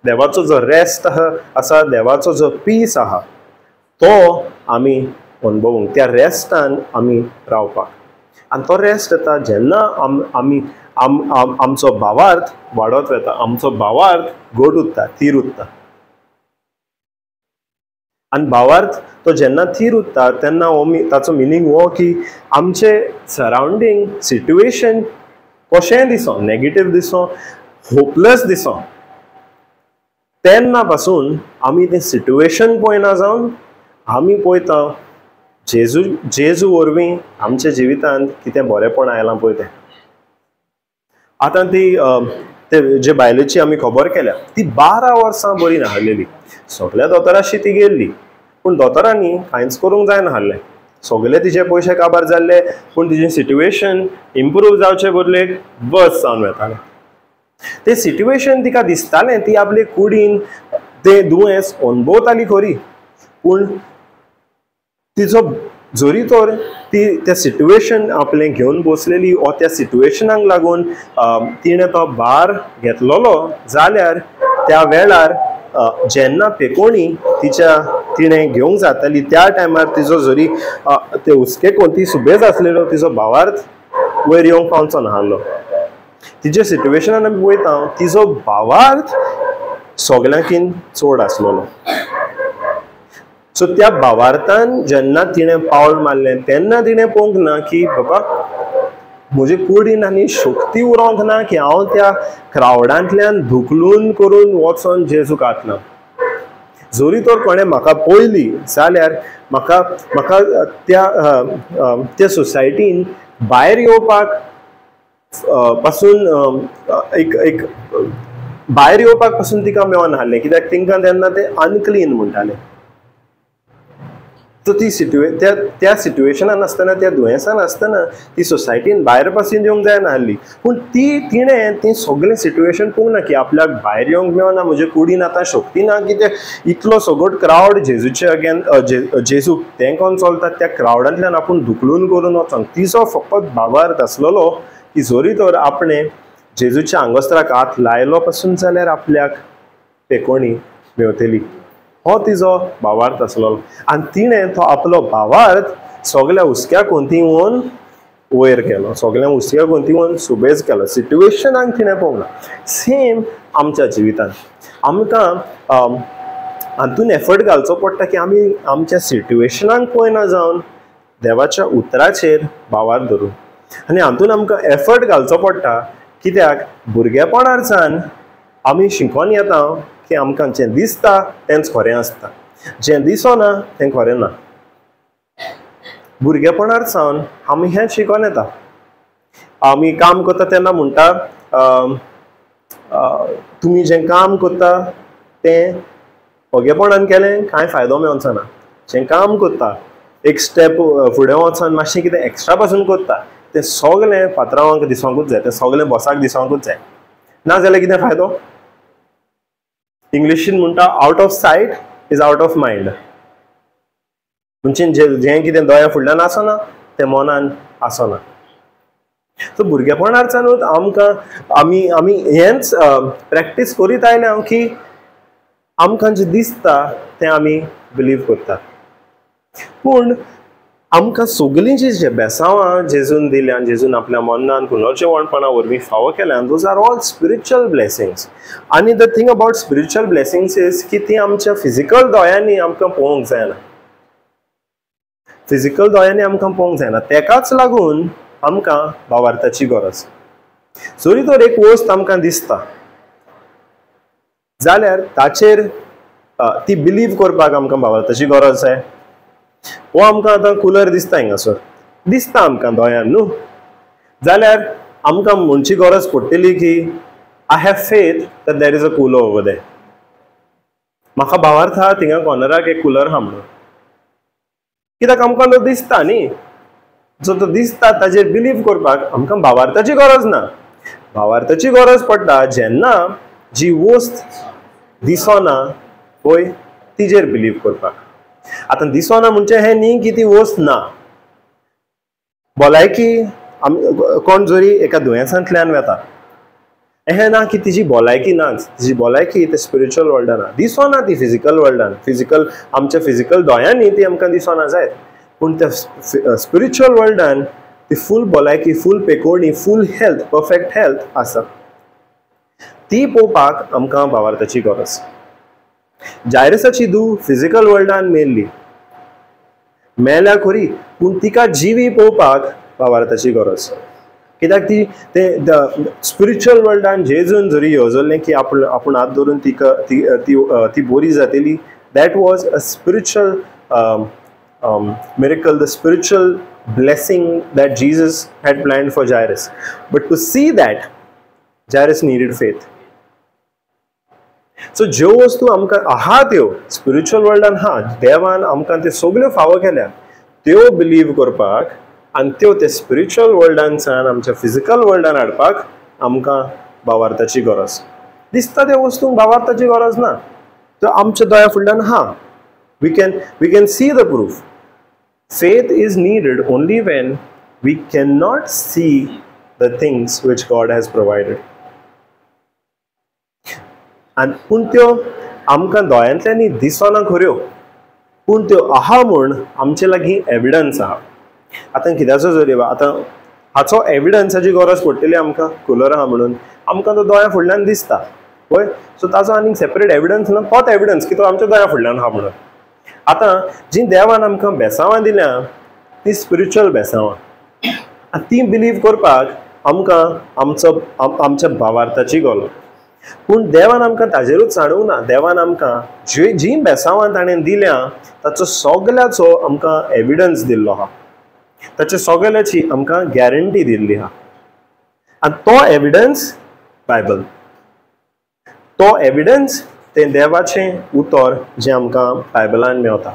देवाचो जो रेस्ट आसा, देवाचो जो पीस आहा तो आमी अनुभवूंक, त्या रेस्टान आमी रावपाक. आनी तो रेस्ट येता जेन्ना आमी आमचो भावार्थ वाडत वता, आमचो भावार्थ घट उरता, थीर उरता. आनी भावार्थ तो जेन्ना थीर उरता तेन्ना हो ताचो मिनींग हो की आमचे सरावंडींग सिट्युएशन कशेंय दिसो, नेगेटीव दिसो, होपलेस दिसो, तेन्ना पासून आमी तें सिट्युएशन पळयना जावन आमी पळयता जेजू जेजू वरवीं आमच्या जिवितांत कितें बरेंपण आयलां पळय तें. आतां ती ते जे बायलेची आमी खबर केल्या ती 12 वर्सां बरी नाहलेली, सगल्या दोतोराशी ती गेल्ली, पूण दोतोरांनी कांयच करूंक जायना आहलें. सगळे तिचे पयशे काबार जाल्ले, पूण तिजें सिट्युएशन इम्प्रूव जावचे बदलेक वर्स जावन वतालें. तें सिट्युएशन तिका दिसतालें, ती आपले कुडीन तें दुयेंस अणभवताली खरी, पूण तिचो जरी तर ती त्या सिट्युएशन आपलें घेवन बसलेली वो त्या सिट्युएशनाक लागून तिणें तो भार घेतलेलो जाल्यार त्या वेळार जेन्ना पेकोणी तिच्या तिणें घेवंक जाताली त्या टायमार तिजो जरी ते हुस्के कोणती सुबेज आसलेलो तिजो भावार्थ वयर येवंक पावचो नासलो. तिजे सिट्युएशनान आमी पळयता तिजो भावार्थ सगळ्यांकीन चड आसलेलो. सो त्या भावार्थान जेन्ना तिणें पावल मारलें तेन्ना तिणें पळोवंक ना की बाबा म्हजे कुडीन आनी शक्ती उरोंक ना की हांव त्या क्रावडांतल्यान धुकलून करून वचोन जेजूक आतना. जरी तर कोणें म्हाका पळयली जाल्यार म्हाका म्हाका त्या त्या सोसायटीन भायर येवपाक पासून एक एक भायर येवपाक पासून तिका मेळोन हाडलें, कित्याक तिंकां तेन्ना ते अनक्लीन म्हणटाले. सो ती त्या त्या सिट्युएशनान आसतना, त्या दुयेंसान आसतना ती सोसायटीन भायर पासून येवंक जायना आसली. पूण ती तिणें तें सगळें सिट्युएशन पळोवंक ना की आपल्याक भायर येवंक मेळना, म्हजे कुडीन आतां शक्ती ना की ते इतलो सगळो क्रावड जेजूचे अगेन जेजूक तेंकोन चलतात त्या क्रावडांतल्यान आपूण धुकलून करून वचोंक. तिचो फकत भावार्थ आसलेलो की जरी तर आपणें जेजूच्या आंगोस्त्राक हात लायलो पासून जाल्यार आपल्याक पेकोणी मेवतली, हो तिजो भावार्थ आसलो. आनी तिणें तो आपलो भावार्थ सगळ्या हुस्क्या कोंतीवन वयर केलो, सगळ्या हुस्क्या कोंतीवन सुबेज केलो. सिट्युएशनाक तिणें पळोवंक ना. सेम आमच्या जिवितांत आमकां हातून एफर्ट घालचो पडटा की आमी आमच्या सिट्युएशनाक पळयना जावन देवाच्या उतराचेर भावार्थ धरून. आनी हातून आमकां एफर्ट घालचो पडटा, कित्याक भुरगेपणारसान आमी शिकोन येता की आमकां जें दिसता तेंच खरें आसता, जें दिसना तें खरें ना. भुरगेपणार सावन आमी हें शिकोन येता. आमी काम करता तेन्ना म्हणटा तुमी जें काम करता तें ओगेपणान केलें कांय फायदो मेळचो ना. जें काम करता एक स्टेप फुडें वचोन मातशें कितें एक्स्ट्रा पासून करता तें सगळें पात्रांवांक दिसोंकूच जाय, तें सगळें बॉसाक दिसोंकूच जाय, ना जाल्यार कितें फायदो? इंग्लिशीन म्हणटा out of sight is out of mind. म्हणजे जें कितें दोळ्या फुडल्यान आसना तें मनान आसना. सो भुरगेपणारच्यानूच आमकां आमी आमी हेंच प्रॅक्टीस करीत आयल्या की आमकां जें दिसता तें आमी बिलीव करतात. पूण आमकां सगळीं जीं जे बेसांवां जेजून दिल्यान, जेजून आपल्या मनान पुनर्जिवणपणा वरवीं फावो केल्यान, those are all spiritual blessings. आनी the thing about spiritual blessings is की ती आमच्या फिजिकल दोळ्यांनी आमकां पळोवंक जायना, फिजिकल दोळ्यांनी आमकां पळोवंक जायना. तेकाच लागून आमकां भावार्थाची गरज. जरी तर एक वस्त आमकां दिसता जाल्यार ताचेर ती बिलीव करपाक आमकां भावार्थाची गरज जाय. हो आमकां आतां कुलर दिसता हिंगासर, दिसता आमकां दोळ्यान न्हू, जाल्यार आमकां म्हणची गरज पडटली की I have faith that there is a cooler over there. म्हाका भावार्थ आहा थिंगा कॉर्नराक एक कुलर आहा म्हणून, कित्याक आमकां तो दिसता न्ही. जो तो दिसता ताजेर बिलीव करपाक आमकां भावार्थाची गरज ना. भावार्थाची गरज पडटा जेन्ना जी वस्त दिसना पळय तिजेर बिलीव करपाक. आतां दिसना म्हणजे हें न्ही की ती वस्त ना. भलायकी कोण जरी एका दुयेंसांतल्यान वता हें ना की तिजी भलायकी नाच, तिजी भलायकी ते स्पिरिच्युअल वर्ल्डान दिसना, ती फिजिकल वर्ल्डान, फिजिकल आमच्या फिजिकल दोळ्यांनी ती आमकां दिसना जायत, पूण त्या स्पिरिच्युअल वर्ल्डान ती फूल भलायकी, फूल पेकोणी, फूल हेल्थ, परफेक्ट हेल्थ आसा. ती पळोवपाक आमकां भावार्थाची गरज. जायरसाची धूव फिजिकल वर्ल्डान मेल्ली, मेल्या खरी, पूण तिका जिवी पळोवपाक भावार्थाची गरज. कित्याक ती ते स्पिरिच्युअल वर्ल्डान जेजून जरी येवजलें की आपूण आपूण हात धरून तिका ती ती ती बरी जातली, that was a spiritual miracle, the spiritual blessing that Jesus had planned for Jairus. But to see that, Jairus needed faith. So ज्यो वस्तू आमकां आहा त्यो स्पिरिच्युअल वर्ल्डान आहा, देवान आमकां त्यो सगल्यो फावो केल्या, त्यो बिलीव करपाक आनी त्यो ते स्पिरिच्युअल वर्ल्डानसान आमच्या फिजिकल वर्ल्डान हाडपाक आमकां भावार्थाची गरज. दिसता त्या वस्तूंक भावार्थाची गरज ना, त्यो आमच्या दोळ्या फुडल्यान आहा. We can see the proof. Faith is needed only when we cannot see the things which God has provided. आनी पूण त्यो आमकां दोळ्यांतल्यानी दिसना खऱ्यो, पूण त्यो आहा म्हूण आमचे लागीं एविडन्स आहा. आतां कित्याचो जरी आतां हाचो एविडन्साची गरज पडटली आमकां, कुलर आहा म्हणून आमकां तो दोळ्या फुडल्यान दिसता, वय. सो ताचो आनीक सेपरेट एविडन्स ना, तोच एविडन्स की तो आमच्या दोळ्या फुडल्यान आहा म्हणून. आतां जीं देवान आमकां बेसांवां दिल्या ती स्पिरिच्युअल बेसांवां, आनी ती बिलीव करपाक आमकां आमचो आमच्या भावार्थाची गरज. पूण देवान आमकां ताजेरूच सांडूंक ना, देवान आमकां जीं बेसांवां ताणें दिल्या ताचो सगल्याचो आमकां एविडन्स दिल्लो आहा, ताचे सगल्याची आमकां गॅरंटी दिल्ली आहा. आनी तो एविडन्स बायबल, तो एविडन्स तें देवाचें उतर जें आमकां बायबलान मेवता.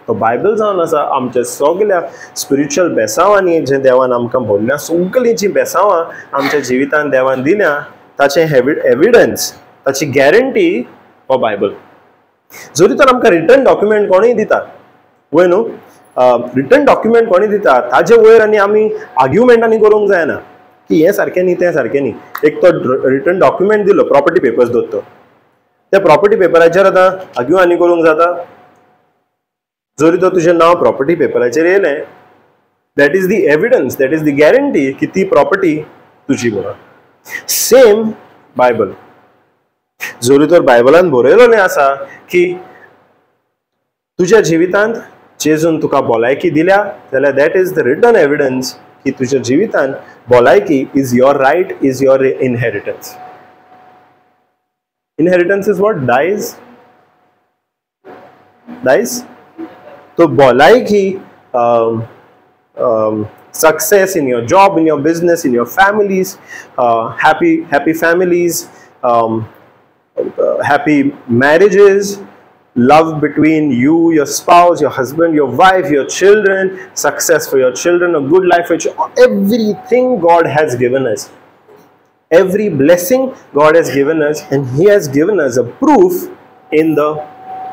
तो बायबल जावन आसा आमच्या सगल्या स्पिरिच्युअल बेसांवांनी जें देवान आमकां भरल्या, सगळीं जीं बेसांवां आमच्या जिवितान देवान दिल्या ताचें एविडन्स, ताची गॅरंटी हो बायबल. जरी तर आमकां रिटर्न डॉक्युमेंट कोणूय दिता, वय न्हू, रिटर्न डॉक्युमेंट कोणूय दिता ताजे वयर आनी आमी आर्ग्युमेंट आनी करूंक जायना की हें सारकें न्ही तें सारकें न्ही. एक तो रिटर्न डॉक्युमेंट दिलो, प्रॉपर्टी पेपर्स दवरतो, त्या प्रॉपर्टी पेपराचेर आतां आर्ग्यू आनी करूंक जाता? जरी तर तुजें नांव प्रॉपर्टी पेपराचेर येयलें, that is the evidence, that is the guarantee की ती प्रॉपर्टी तुजी म्हणून. सेम बायबल, जरी तर बायबलान बरयलेलें आसा की तुज्या जिवितांत जेजून तुका भलायकी दिल्या जाल्यार that is the written evidence की तुज्या जिवितांत भलायकी is your right, is your inheritance. Inheritance is what? दायज, दायज. तो भलायकी, success in your job, in your business, in your families, happy families, happy marriages, love between you, your spouse, your husband, your wife, your children, success for your children, a good life for your children. Everything God has given us, every blessing God has given us, and He has given us a proof in the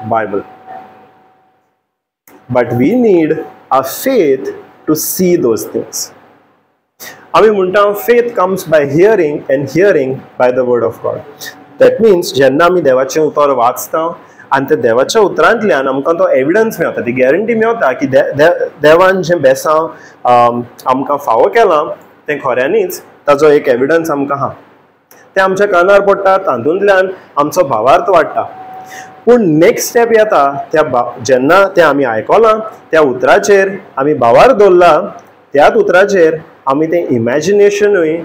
Bible. But we need a faith to see those things. आमी म्हणटा faith comes by hearing and hearing by the word of God. That means जेन्ना आमी देवाचें उतर वाचता आनी त्या देवाच्या उतरांतल्यान आमकां तो एविडन्स मेळटा, ती गॅरंटी मेळटा की देवान जें बेसांव आमकां फावो केलां तें खऱ्यांनीच ताचो एक एविडन्स आमकां आहा, तें आमच्या कानार पडटा, तातूंतल्यान आमचो भावार्थ वाडटा. पूण नेक्स्ट स्टेप येता त्या जेन्ना तें आमी आयकलां त्या उतराचेर आमी भावार दवरला, त्याच उतराचेर आमी तें इमॅजिनेशनूय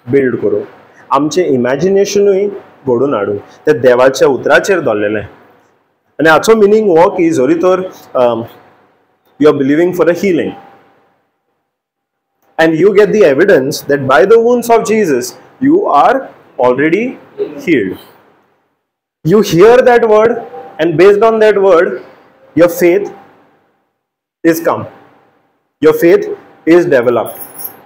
बिल्ड करूं, आमचें इमॅजिनेशनूय घडोवन हाडूं तें देवाच्या उतराचेर दवरलेलें. आनी हाचो मिनींग हो की जरी तर you are believing for a healing and you get the evidence that by the wounds of Jesus you are already healed. You hear that word and based on that word your faith is come, your faith is developed.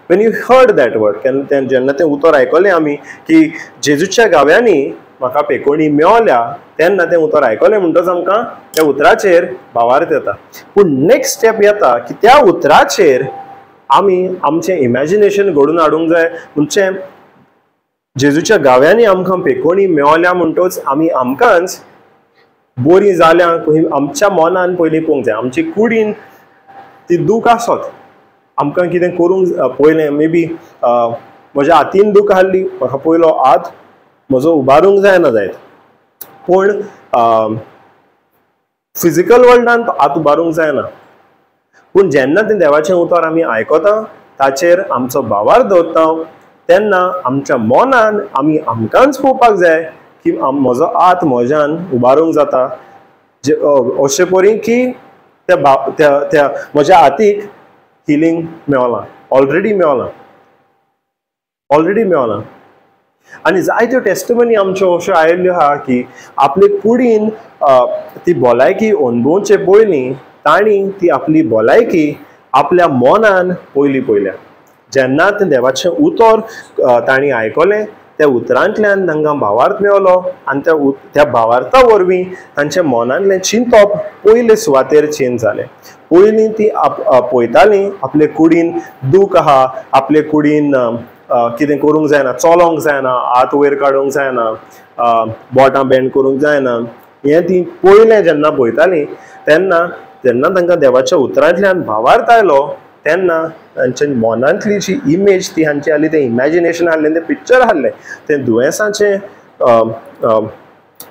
When you heard that word, जेन्ना तें उतर आयकलें आमी की जेजूच्या गाव्यांनी म्हाका पेकोणी मेवल्या, तेन्ना तें उतर आयकलें म्हणटच आमकां त्या उतराचेर भावार्थ येता. पूण नेक्स्ट स्टेप येता की त्या उतराचेर आमी आमचें इमॅजिनेशन घडोवन हाडूंक जाय. म्हणजे जेजूच्या गाव्यांनी आमकां पेकोणी मेवल्या म्हणटच आमी आमकांच बरीं जाल्या आमच्या मनान पयलीं पळोवंक जाय. आमची कुडीन ती दूख आसत, आमकां कितें करूंक पयलें, मे बी म्हज्या हातीन दूख आहली, म्हाका पयलो हात म्हजो उबारूंक जायना जायत, पूण फिजिकल वर्ल्डान हात उबारूंक जायना. पूण जेन्ना तें देवाचें उतर आमी आयकता, ताचेर आमचो भावार्थ दवरता, तेन्ना आमच्या मनान आमी आमकांच पळोवपाक जाय की म्हजो हात म्हज्यान उबारूंक जाता अशे परी की त्या त्या म्हज्या हातीक हिलींग मेवलां, ऑलरेडी मेवलां, ऑलरेडी मेवलां. आनी जायत्यो टेस्टिमनी आमच्यो अश्यो आयिल्ल्यो आहा की आपले कुडीन ती भलायकी अणभवचे पयलीं तांणी ती आपली भलायकी आपल्या मनान पयलीं पळयल्या. जेन्ना तें देवाचें उतर तांणी आयकलें, त्या उतरांतल्यान तांकां भावार्थ मेवलो आनी त्या भावार्था वरवीं तांच्या मनांतलें चिंतप पयले सुवातेर चेंज जालें. पयलीं ती पळयतालीं आपले कुडीन दूख आहा, आपले कुडीन कितें करूंक जायना, चलोंक जायना, हात वयर काडूंक जायना, बोटां बेंड करूंक जायना, हें ती पयलें जेन्ना पळयतालीं तेन्ना जेन्ना तांकां देवाच्या उतरांतल्यान भावार्थ आयलो तेन्ना तांच्या मनांतली जी इमेज ती हांची आहली, तें इमॅजिनेशन आहलें, तें पिक्चर आहलें, तें दुयेंसाचें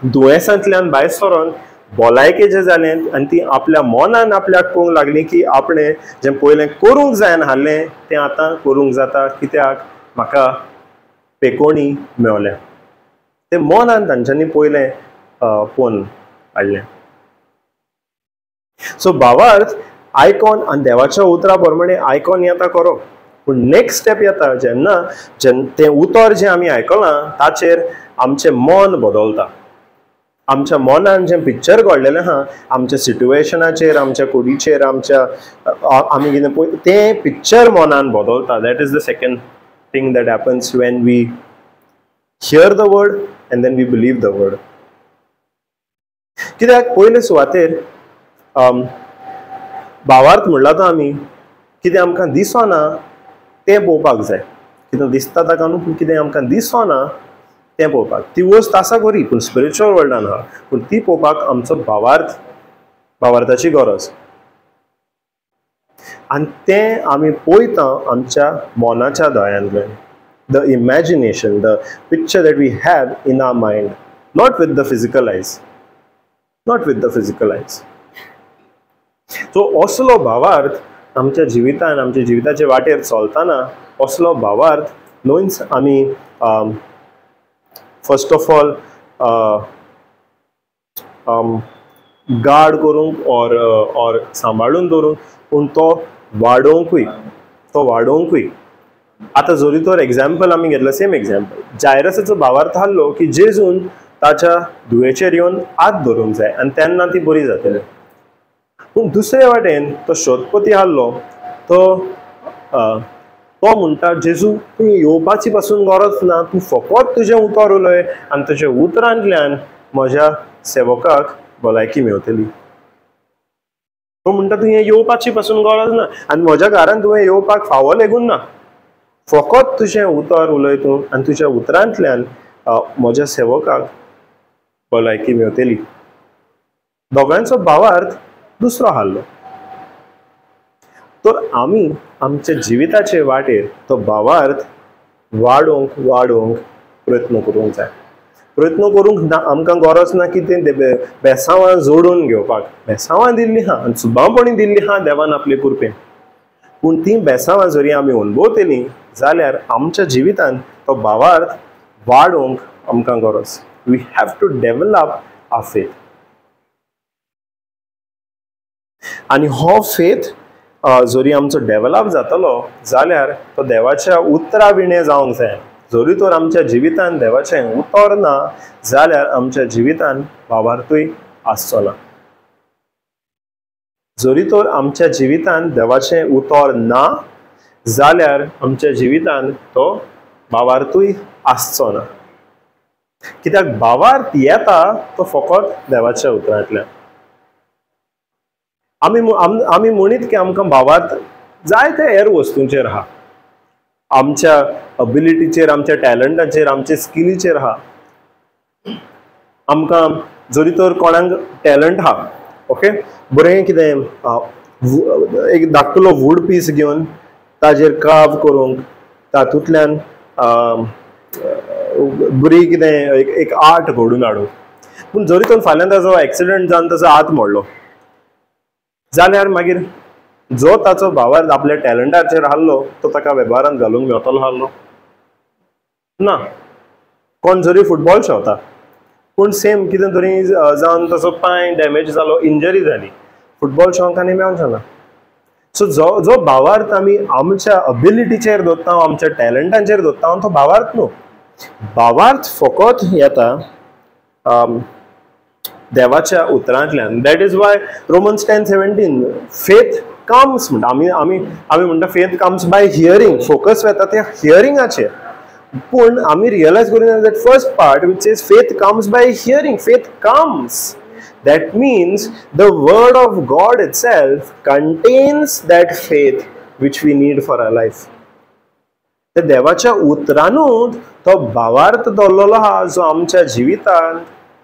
दुयेंसांतल्यान भायर सरोन भलायकेचें जालें आनी ती आपल्या मनान आपल्याक पळोवंक लागली की आपणें जें पयलें करूंक जायना आसलें तें आतां करूंक जाता, कित्याक म्हाका पेकोणी मेवल्या. तें मनान तांच्यांनी पयलें पळोवन हाडलें. सो भावार्थ आयकॉन आनी देवाच्या उतरा प्रमाणे आयकॉन येता खरो, पूण नेक्स्ट स्टेप येता जेन्ना तें उतर जें आमी आयकलां ताचेर आमचें मन बदलता. आमच्या मनान जें पिक्चर घडलेलें आहा आमच्या सिट्युएशनाचेर, आमच्या कुडीचेर, आमच्या आमी कितें पळय तें पिक्चर मनान बदलता. That is the second thing that happens when we hear the word and then we believe the word. कित्याक पयले सुवातेर भावार्थ म्हणला तो आमी कितें आमकां दिसना तें पळोवपाक जाय. कितें दिसता ताका न्हू, पूण कितें आमकां दिसना तें पळोवपाक. ती वस्त आसा खरी पूण स्पिरिच्युअल वर्ल्डान आहा, पूण ती पळोवपाक आमचो भावार्थ, भावार्थाची गरज. आनी तें आमी पळयता आमच्या मनाच्या दोळ्यांतल्यान. The imagination, the picture that we have in our mind, not with the physical eyes, not with the physical eyes. So असलो भावार्थ आमच्या जिवितान, आमच्या जिविताचे वाटेर चलतना असलो भावार्थ न्हूच आमी फर्स्ट ऑफ ऑल गार्ड करूंक ऑर ऑर सांबाळून दवरूंक, पूण तो वाडोवंकूय, तो वाडोवंकूय. आतां जरी तर एग्जाम्पल आमी घेतलं, सेम एग्जाम्पल जायरसाचो भावार्थ आहलो की जेजून ताच्या धुवेचेर येवन हात धरूंक जाय आनी तेन्ना ती बरी जातली. पूण दुसरे वाटेन तो शोधपती आहलो तो तो म्हणटा जेजू तूं येवपाची पासून गरज ना, तूं फकत तुजें उतर उलय आनी तुज्या उतरांतल्यान म्हज्या सेवकाक भलायकी मेवतली. तो म्हणटा तुवें येवपाची पासून गरज ना आनी म्हज्या घरान तुवें येवपाक फावो लेगून ना, फकत तुजें उतर उलय तूं आनी तुज्या उतरांतल्यान म्हज्या सेवकाक भलायकी मेवतली. दोगांचो भावार्थ दुसरो आहलो. तर आमी आमच्या जिविताचे वाटेर तो भावार्थ वाडोवंक वाडोवंक प्रयत्न करूंक जाय. प्रयत्न करूंक ना आमकां गरज ना की तें बेसांवां जोडून घेवपाक. बेसांवां दिल्लीं आहा आनी सुबावपणी दिल्ली आहा देवान आपले कृपेन, पूण तीं बेसांवां जरी आमी अणभवतलीं जाल्यार आमच्या जिवितान तो भावार्थ वाडोवंक आमकां गरज. We have to develop our faith. आनी हो फेथ जरी आमचो डेवलप जातलो जाल्यार तो देवाच्या उतरा विणे जावंक जाय. जरी तर आमच्या जिवितान देवाचें उतर ना जाल्यार आमच्या जिवितान भावार्थूय आसचो ना. जरी तर आमच्या जिवितान देवाचें उतर ना जाल्यार आमच्या जिवितान तो भावार्थूय आसचो ना. कित्याक भावार्थ येता तो फकत देवाच्या उतरांतल्यान. आमी आमी म्हणीत की आमकां भावार्थ जायते हेर वस्तूंचेर आहा, आमच्या अबिलिटीचेर, आमच्या टॅलंटाचेर, आमच्या स्किलीचेर आहा. आमकां जरी तर कोणाक टॅलंट आहा, ओके, बरें कितें एक धाकटुलो वूड पीस घेवन ताजेर कार्व करूंक, तातूंतल्यान बरी कितें एक आर्ट घडून हाडूंक, पूण जरी तर फाल्यां ताजो एक्सिडंट जावन ताजो हात मोडलो जाल्यार मागीर जो ताचो भावार्थ आपल्या टॅलंटाचेर आहलो तो ताका वेव्हारांत घालूंक मेवतलो आहलो ना. कोण जरी फुटबॉल खेळता पूण सेम कितें तरी जावन ताचो पांय डॅमेज जालो, इंजरी जाली, फुटबॉल खेळोंक आनी मेवचो ना. सो जो जो भावार्थ आमी आमच्या अबिलिटीचेर दवरता, आमच्या टॅलंटाचेर दवरता तो भावार्थ न्हू. भावार्थ फकत येता देवाच्या उतरांतल्यान. That is why Romans 10:17 faith comes म्हणटा. आमी आमी आमी म्हणटा faith comes by hearing. Focus वता त्या हियरिंगाचेर, पूण आमी रियलायज करूं that first part which is faith comes by hearing. Faith comes, that means the word of God itself contains that faith which we need for our life. ते देवाच्या उतरानूच तो भावार्थ दवरलेलो आहा जो आमच्या जिवितांत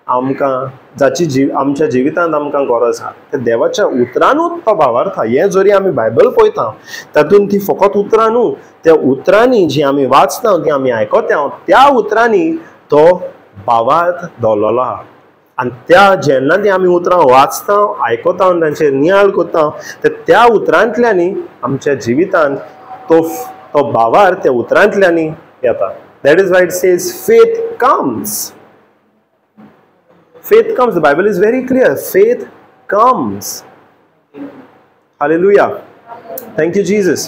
आमकां जाची आमच्या जिवितांत आमकां गरज आहा. ते देवाच्या उतरानूच तो भावार्थ आहा. हें जरी आमी बायबल पळयता तातूंत ती फकत उतरां न्हू, त्या उतरांनी जी आमी वाचता, ती आमी आयकता, त्या उतरांनी तो भावार्थ दवरलेलो आहा. आनी त्या जेन्ना ती आमी उतरां वाचता, आयकता, तांचेर नियाळ करता, त्या उतरांतल्यानी आमच्या जिवितांत तो भावार्थ त्या उतरांतल्यानी येता. That is why it says faith comes. Faith comes. The Bible is very clear. Faith comes. Hallelujah. Thank you Jesus.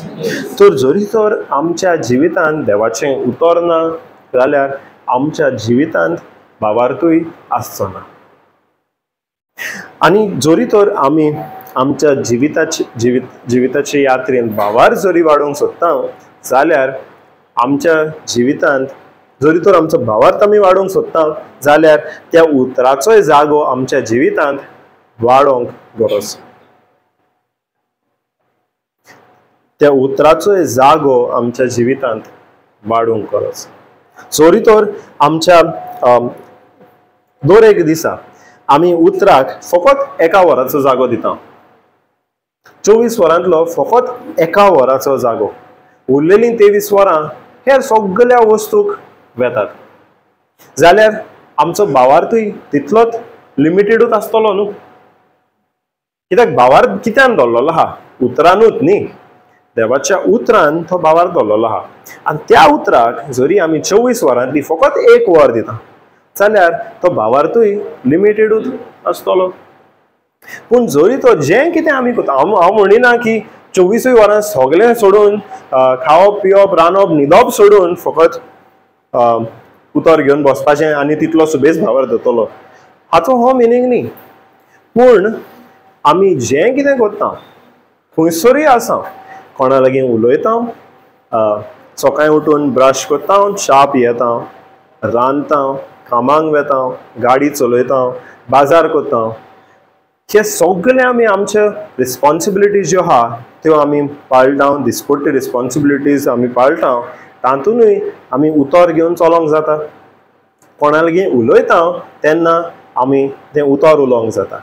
तर जरी तर आमच्या जिवितांत देवाचें उतर ना जाल्यार आमच्या जिवितांत भावार्थूय आसचो ना. आनी जरी तर आमी आमच्या जिविताचे यात्रेन भावार्थ जरी वाडोवंक सोदता जाल्यार आमच्या जिवितांत जरी तर आमचो भावार्थ आमी वाडोवंक सोदता जाल्यार त्या उतराचोय जागो आमच्या जिवितांत वाडोवंक गरज. त्या उतराचोय जागो आमच्या जिवितांत वाडोवंक गरज. जरी तर आमच्या दर एक दिसा आमी उतराक फकत एका वराचो जागो दिता, 24 वरांतलो फकत एका वराचो जागो, उरलेलीं 23 वरां हेर सगळ्या वस्तूक वेतात जाल्यार आमचो भावार्थूय तितलोच लिमिटेडूच आसतलो न्हू. कित्याक भावार्थ कित्यान दवरलेलो आहा? उतरानूच न्ही, देवाच्या उतरान तो भावार्थ दवरलेलो आहा. आनी त्या उतराक जरी आमी 24 वरांतली फकत एक वर दिता जाल्यार तो भावार्थूय लिमिटेडूच आसतलो. पूण जरी तो जें कितें आमी करता, हांव म्हणिना की 24 वरां सगळें सोडून खावप पिवप रांदप न्हिदप सोडून फकत उतर घेवन बसपाचें आनी तितलो सुबेज भावार्थ जातलो, हाचो हो मिनींग न्ही. पूण आमी जें कितें करता, खंयसरूय आसा, कोणा लागीं उलयता, सकाळीं उठून ब्रश करता, च्या पियेता, रांदता, कामांक वेता, गाडी चलयता, बाजार करता, हे सगळे आमी आमच्यो रिस्पोन्सिबिलिटीज ज्यो आहा त्यो आमी पाळटा, दिसपट्टी रिस्पोन्सिबिलिटीज आमी पाळटा, तातूंतय आमी उतर घेवन चलोंक जाता. कोणा लागीं उलयता तेन्ना आमी तें उतर उलोवंक जाता.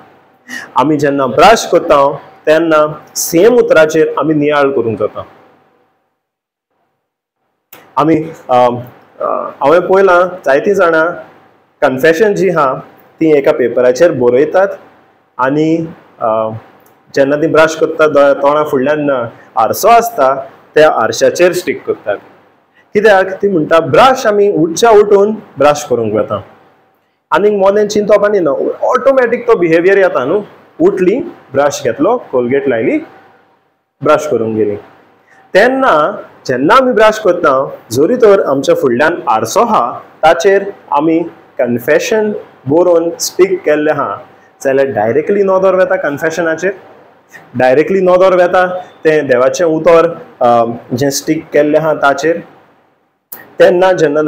आमी जेन्ना ब्रश करता तेन्ना सेम उतराचेर आमी नियाळ करूंक जाता. आमी हांवें पळयलां जायतीं जाणां कन्फेशन जी आहा ती एका पेपराचेर बरयतात आनी जेन्ना ती ब्रश करता तोंडा फुडल्यान आरसो आसता त्या आरशाचेर स्टीक करतात. कित्याक ती म्हणटा ब्रश आमी उठच्या उठून ब्रश करूंक वता आनीक मोनेन चिंतप आनी ना, ऑटोमॅटीक तो बिहेवियर येता न्हू. उठली, ब्रश घेतलो, कोलगेट लायली, ब्रश करूंक गेली. तेन्ना जेन्ना आमी ब्रश करता जरी तर आमच्या फुडल्यान आरसो आहा ताचेर आमी कन्फेशन बरोवन स्पीक केल्लें आहा जाल्यार डायरेक्टली नदर वेता कन्फेशनाचेर, डायरेक्टली नदर वेता तें देवाचें उतर जें स्टीक केल्लें आहा ताचेर. तेन्ना जेन्ना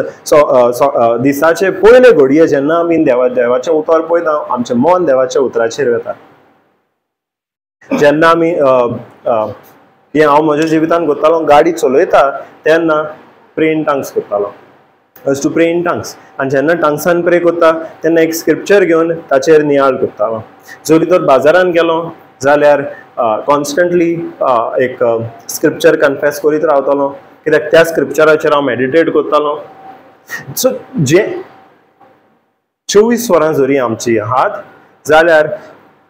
दिसाचे पयले घडये जेन्ना आमी देवाचें उतर पळयता आमचें मन देवाच्या उतराचेर वेता. जेन्ना आमी हें हांव म्हज्या जिवितान करतालो, गाडी चलयता तेन्ना प्रे इन टंग्स करतालो, टू प्रे इन टंग्स. आनी जेन्ना टंग्सान प्रे करता तेन्ना एक स्क्रिप्चर घेवन ताचेर नियाळ करतालो. जरी तर बाजारान गेलो जाल्यार कॉन्स्टंटली एक स्क्रिप्चर कन्फेस करीत रावतालो, कित्याक त्या स्क्रिप्चराचेर हांव मेडिटेट करतालो. सो जे 24 वरां जरी आमची आहात जाल्यार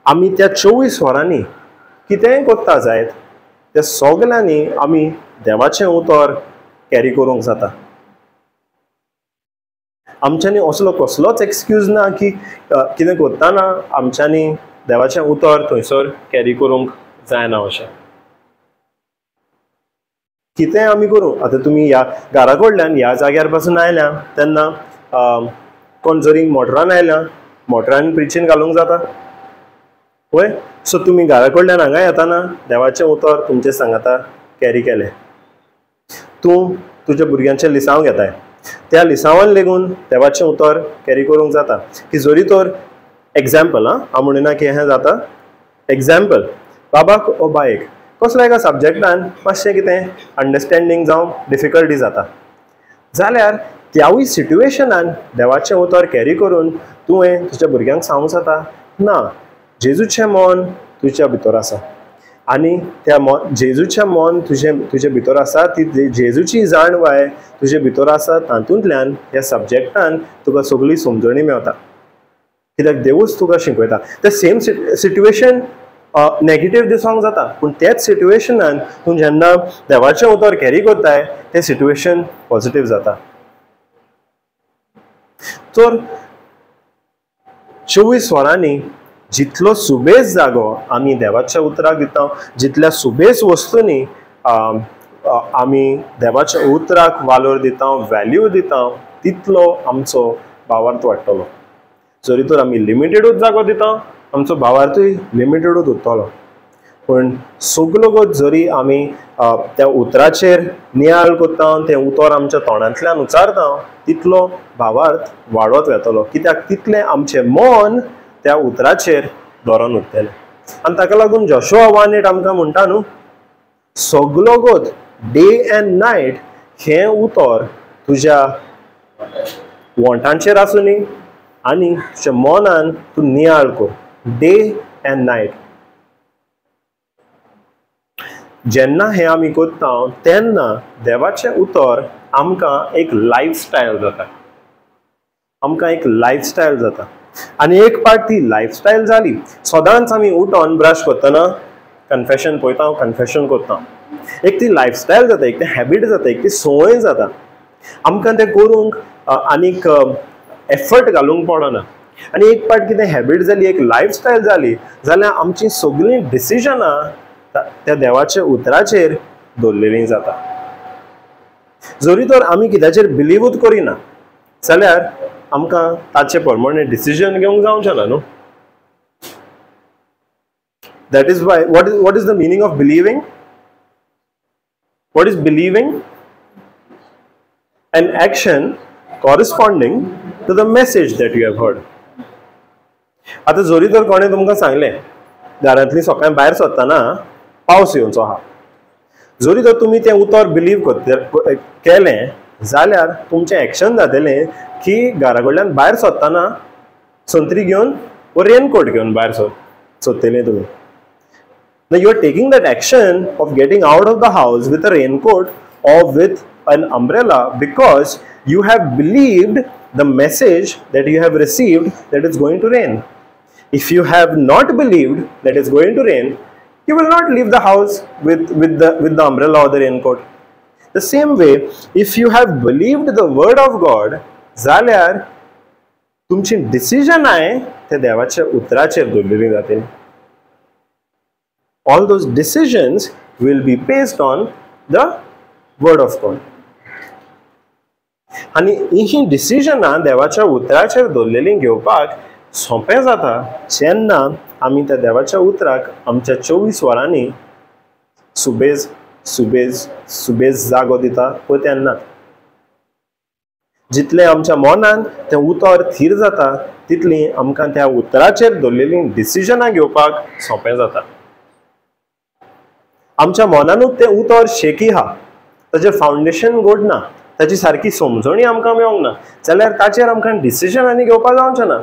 आमी त्या 24 वरांनी कितेंय करता जायत त्या सगल्यांनी आमी देवाचें उतर कॅरी करूंक जाता. आमच्यांनी असलो कसलोच एक्सक्यूज ना की कितें करतना आमच्यांनी देवाचें उतर थंयसर कॅरी करूंक जायना अशें. कितेंय आमी करूं, आतां तुमी ह्या घरा कडल्यान ह्या जाग्यार पासून आयल्या तेन्ना कोण जरी मोटरान आयल्या मोटरान प्रिचीन घालूंक जाता पळय. सो तुमी घरा कडल्यान हांगा येताना देवाचें उतर तुमचें सांगाता कॅरी केलें. तूं तुज्या भुरग्यांचें लिसांव घेताय, त्या लिसांवान लेगून देवाचें उतर कॅरी करूंक जाता. की जरी तर एग्जाम्पल, आं हांव म्हणिना की हें जाता, एग्जाम्पल बाबाक ओ बायक कसल्या एका सब्जेक्टान मातशें कितें अंडरस्टँडींग जावं डिफिकल्टी जाता जाल्यार त्यावूय सिट्युएशनान देवाचें उतर कॅरी करून तुवें तुज्या भुरग्यांक सांगूंक जाता ना जेजूचें मन तुज्या भितर आसा, आनी त्या जेजूचें मन तुजे तुजे भितर आसा, ती जेजूची जाणवाय तुजे भितर आसा, तातूंतल्यान ह्या सब्जेक्टान तुका सगळी समजणी मेवता, कित्याक देवूच तुका शिकयता. ते सेम सिट्युएशन नेगेटीव दिसोंक जाता, पूण त्याच सिट्युएशनान तूं जेन्ना देवाचें उतर कॅरी करताय तें सिट्युएशन पॉझिटीव जाता. तर 24 वरांनी जितलो सुबेज जागो आमी देवाच्या उतराक दिता, जितल्या सुबेज वस्तूंनी आमी देवाच्या उतराक वालोर दिता, व्हॅल्यू दिता, तितलो आमचो भावार्थ वाडटलो. जरी तर आमी लिमिटेडूच जागो दिता, आमचो भावार्थूय लिमिटेडूच उरतलो. पूण सगलो जरी आमी त्या उतराचेर नियाळ करता, तें उतर आमच्या तोंडांतल्यान उच्चारता, तितलो भावार्थ वाडत वेतलो, कित्याक तितलें आमचें मन त्या उतराचेर धरून उरतलें. आनी ताका लागून जोशुआ 1:8 आमकां म्हणटा न्हू, सगलो गोत डे एंड नायट हें उतर तुज्या वोंठांचेर आसूं न्ही आनी तुज्या मनान तूं नियाळ कर, डे एंड नायट. जेन्ना हें आमी करता तेन्ना देवाचें उतर आमकां एक लायफस्टायल जाता, आमकां एक लायफस्टायल जाता. आनी एक पार्ट ती लायफस्टायल जाली, सदांच आमी उठोन ब्रश करतना कन्फेशन पळयता, कन्फेशन करता, एक ती लायफस्टायल जाता, एक ती हॅबीट जाता, एक ती संवय जाता. आमकां तें करूंक आनीक एफर्ट घालूंक पडना. आनी एक पार्ट कितें हॅबीट जाली, एक लायफस्टायल जाली जाल्यार आमची सगळीं डिसिजनां त्या देवाच्या उतराचेर दवरलेलीं जाता. जरी तर आमी कित्याचेर बिलीवूच करिना जाल्यार आमकां ताचे प्रमाणे डिसिजन घेवंक जावचें ना न्हू. That is why what is the meaning of believing? What is believing? An action corresponding to the message that you have heard. आतां जरी तर कोणें तुमकां सांगलें दारांतली सकाळीं भायर सरतना पावस येवचो आहा, जरी तर तुमी तें उतर बिलीव केलें जाल्यार तुमचें एक्शन जातलें की घरा कडल्यान भायर सरतना संत्री घेवन वो रेनकोट घेवन भायर सोदतलें तुमी. You are taking that action of getting out of the house with a raincoat or with an umbrella because you have believed the message that you have received that it's going to rain. If you have not believed that it's going to rain, you will not leave the house with the umbrella or the raincoat. The same way, if you have believed the word of God, जाल्यार तुमची डिसिजन आहे ते देवाच्या उतराचेर दवरलेली जातली. All those decisions will be based on the word of God. आनी ही डिसिजनां देवाच्या उतराचेर दवरलेलीं घेवपाक सोंपें जाता जेन्ना आमी त्या देवाच्या उतराक आमच्या 24 वरांनी सुबेज सुबेज सुबेज जागो दिता पळय तेन्ना. जितलें आमच्या मनान तें उतर थीर जाता तितलीं आमकां त्या उतराचेर दवरलेलीं डिसिजनां घेवपाक सोंपें जाता. आमच्या मनानूच तें उतर शेकी आहा, ताचें फावंडेशन गोड ना, ताची सारकी समजणी आमकां मेळोंक ना जाल्यार ताचेर आमकां डिसिजन आनी घेवपाक जावचें ना.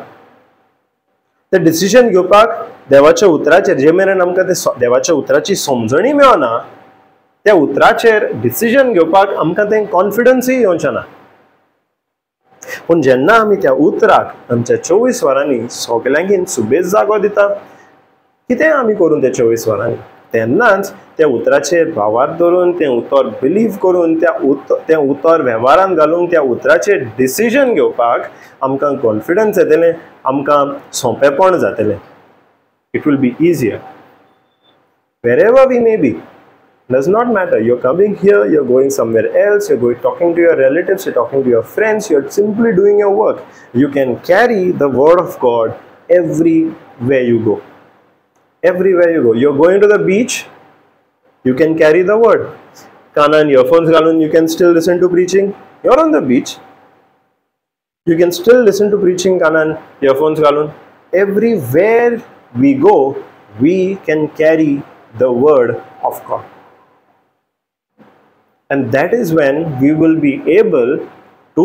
तें डिसिजन घेवपाक देवाच्या उतराचेर जे मेरेन आमकां ते देवाच्या उतराची समजणी मेळना त्या उतराचेर डिसिजन घेवपाक आमकां तें कॉन्फिडन्सूय येवचें ना. पूण जेन्ना आमी त्या उतराक आमच्या 24 वरांनी सगल्यांकीन सुबेज जागो दिता, कितें आमी करून त्या 24 वरांनी, तेन्नाच त्या उतराचेर भावार्थ धरून तें उतर बिलीव करून तें उतर वेव्हारान घालून त्या उतराचेर डिसिजन घेवपाक आमकां कॉन्फिडन्स येतलें, आमकां सोंपेपण जातलें. It will be easier. Wherever we may be, does not matter. You're coming here, you're going somewhere else, you're going talking to your relatives, you're talking to your friends, you're simply doing your work. You can carry the word of God everywhere you go. Everywhere you go. You're going to the beach, you can carry the word. Kanan earphones galun, you can still listen to preaching. You're on the beach. You can still listen to preaching, kanan earphones galun. Everywhere we go, we can carry the word of God. And that is when we will be able to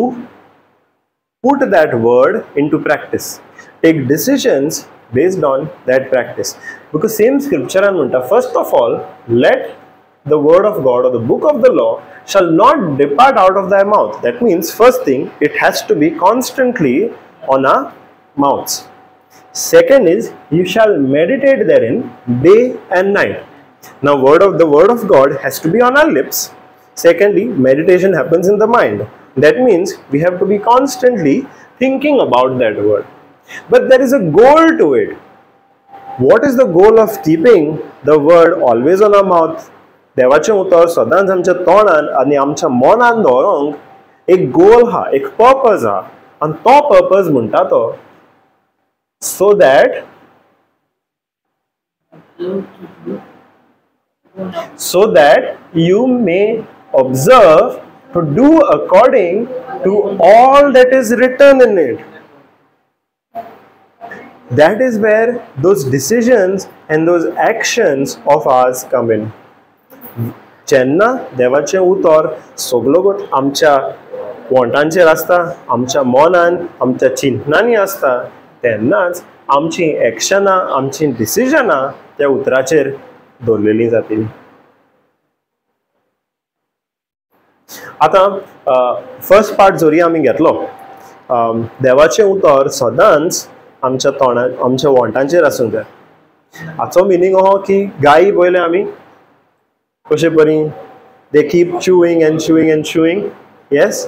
put that word into practice. Take decisions based on that practice. Because same scripturean म्हणटा, first of all let the word of God or the book of the law shall not depart out of thy mouth. That means first thing, it has to be constantly on our mouths. Second is, you shall meditate therein day and night. Now the word of God has to be on our lips. Secondly, meditation happens in the mind. That means we have to be constantly thinking about that word. But there is a goal to it. What is the goal of keeping the word always on our mouth? देवाचें उतर सदांच आमच्या तोंडान आनी आमच्या मनान दवरूंक एक गोल हा, एक पर्पज हा, आनी तो पर्पज म्हणटा तो so that you may observe to do according to all that is written in it. That is where those decisions and those actions of ours come in. जेन्ना देवाचें उतर सगलो आमच्या वोंटांचेर आसता, आमच्या मनान, आमच्या चिंतनांनी आसता, तेन्नाच आमची एक्शनां, आमची डिसिजनां त्या उतराचेर दवरलेलीं जातलीं. आतां फर्स्ट पार्ट जरी आमी घेतलो, देवाचें उतर सदांच आमच्या तोंडा, आमच्या वोंटांचेर आसूंक जाय. हाचो मिनींग आहा की गायी पयले आमी कशे परी they keep chewing and chewing and chewing. Yes,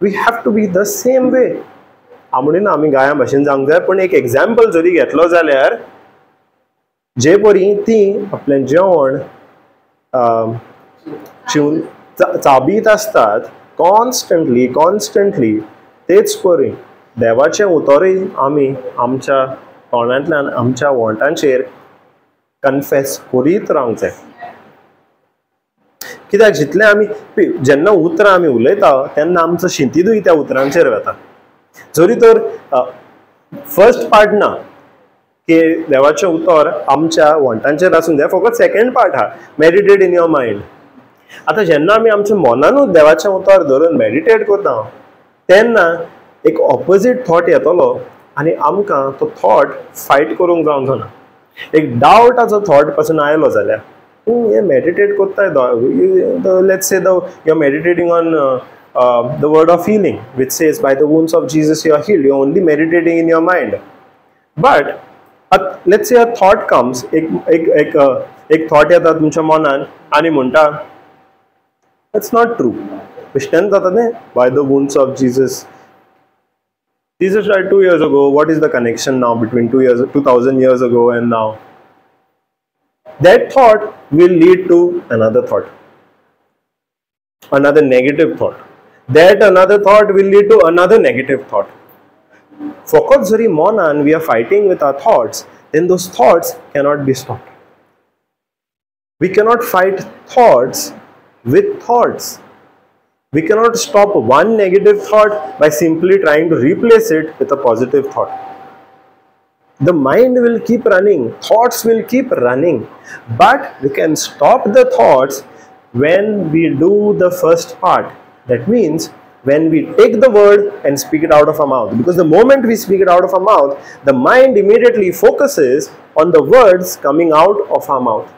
we have to be the same way. हांव म्हणिना आमी गायां भाशेन जावंक जाय, पूण एक एग्जाम्पल जरी घेतलो जाल्यार जे परी ती आपलें जेवण चिवन चाबीत आसतात कॉन्स्टंटली कॉन्स्टंटली, तेच परी देवाचें उतरूय आमी आमच्या तोंडांतल्यान, आमच्या वोंटांचेर कन्फेस करीत रावंक जाय. कित्याक जितलें आमी जेन्ना उतरां आमी उलयता तेन्ना आमचो शिंतीदूय त्या उतरांचेर वता. जरी तर फर्स्ट पार्ट ना की देवाचें उतर आमच्या वोंटांचेर आसूंक जाय, फकत सेकेंड पार्ट आहा, मेडिटेट इन your mind. आतां जेन्ना आमी आमच्या मनानूच देवाचें उतर धरून मेडिटेट करता तेन्ना एक ऑपोजीट थॉट येतलो आनी आमकां तो थॉट फायट करूंक जावंक जायना. एक डावटाचो थॉट पासून आयलो जाल्यार तूं हें मेडिटेट करताय, let's say you are meditating on the word of healing which says by the wounds of Jesus you are healed. You are only meditating in your mind. But let's say a thought comes, एक एक एक एक थॉट येता तुमच्या मनान आनी म्हणटा it's not true. बेश्टेन जाता तें, by the wounds of Jesus. Jesus died 2 years ago. What is the connection now between 2000 years ago and now? That thought will lead to another thought, another negative thought. That another thought will lead to another negative thought. फकत जरी मनान we are fighting with our thoughts, then those thoughts cannot be stopped. We cannot fight thoughts with thoughts. We cannot stop one negative thought by simply trying to replace it with a positive thought. The mind will keep running, thoughts will keep running, but we can stop the thoughts when we do the first part. That means when we take the word and speak it out of our mouth. Because the moment we speak it out of our mouth, the mind immediately focuses on the words coming out of our mouth.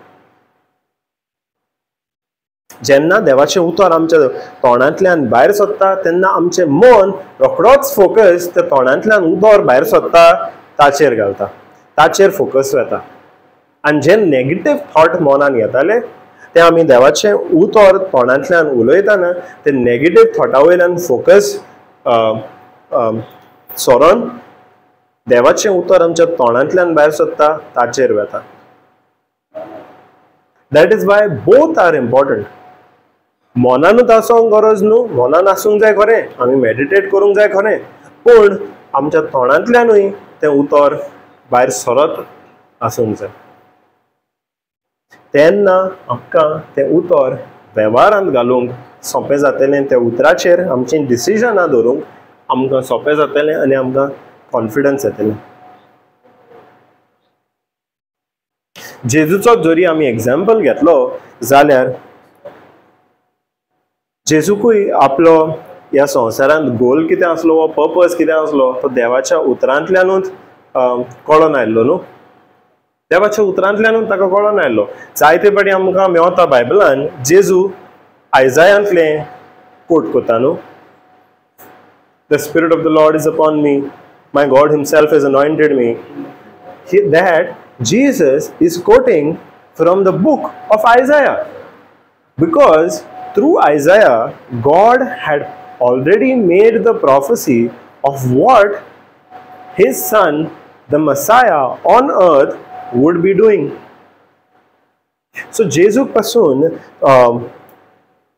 जेन्ना देवाचें उतर आमच्या तोंडांतल्यान भायर सोदता तेन्ना आमचें मन रोखडोच फोकस त्या तोंडांतल्यान उतर भायर सोदता ताचेर घालता, ताचेर फोकस वता. आनी जे नेगेटीव थॉट मनान येताले ते आमी देवाचें उतर तोंडांतल्यान उलयतना ते नेगेटीव थॉटा वयल्यान फोकस सरोन देवाचें उतर आमच्या तोंडांतल्यान भायर सोदता ताचेर वता. That is why both are important. मनानूच आसूंक गरज न्हू, मनान आसूंक जाय खरें, आमी मेडिटेट करूंक जाय खरें, पूण आमच्या तोंडांतल्यानूय तें उतर भायर सरत आसूंक जाय. तेन्ना आमकां तें उतर वेव्हारांत घालूंक सोंपें जातलें, त्या उतराचेर आमचीं डिसिजनां धरूंक आमकां सोंपें जातलें आनी आमकां कॉन्फिडन्स येतलें. जेजूचो जरी आमी एग्जाम्पल घेतलो जाल्यार जेजूकूय आपलो ह्या संवसारांत गोल कितें आसलो वा पर्पज कितें आसलो तो देवाच्या उतरांतल्यानूच कळोन आयल्लो न्हू, देवाच्या उतरांतल्यानूच ताका कळोन आयलो. जायते फावटी आमकां मेवता बायबलान जेजू आयजायांतलें कोट करता न्हू, The Spirit of the Lord is upon me, my God himself has anointed me. That Jesus is quoting from the book of Isaiah, because through Isaiah God had already made the prophecy of what his son, the Messiah on earth, would be doing. So जेजूक पासून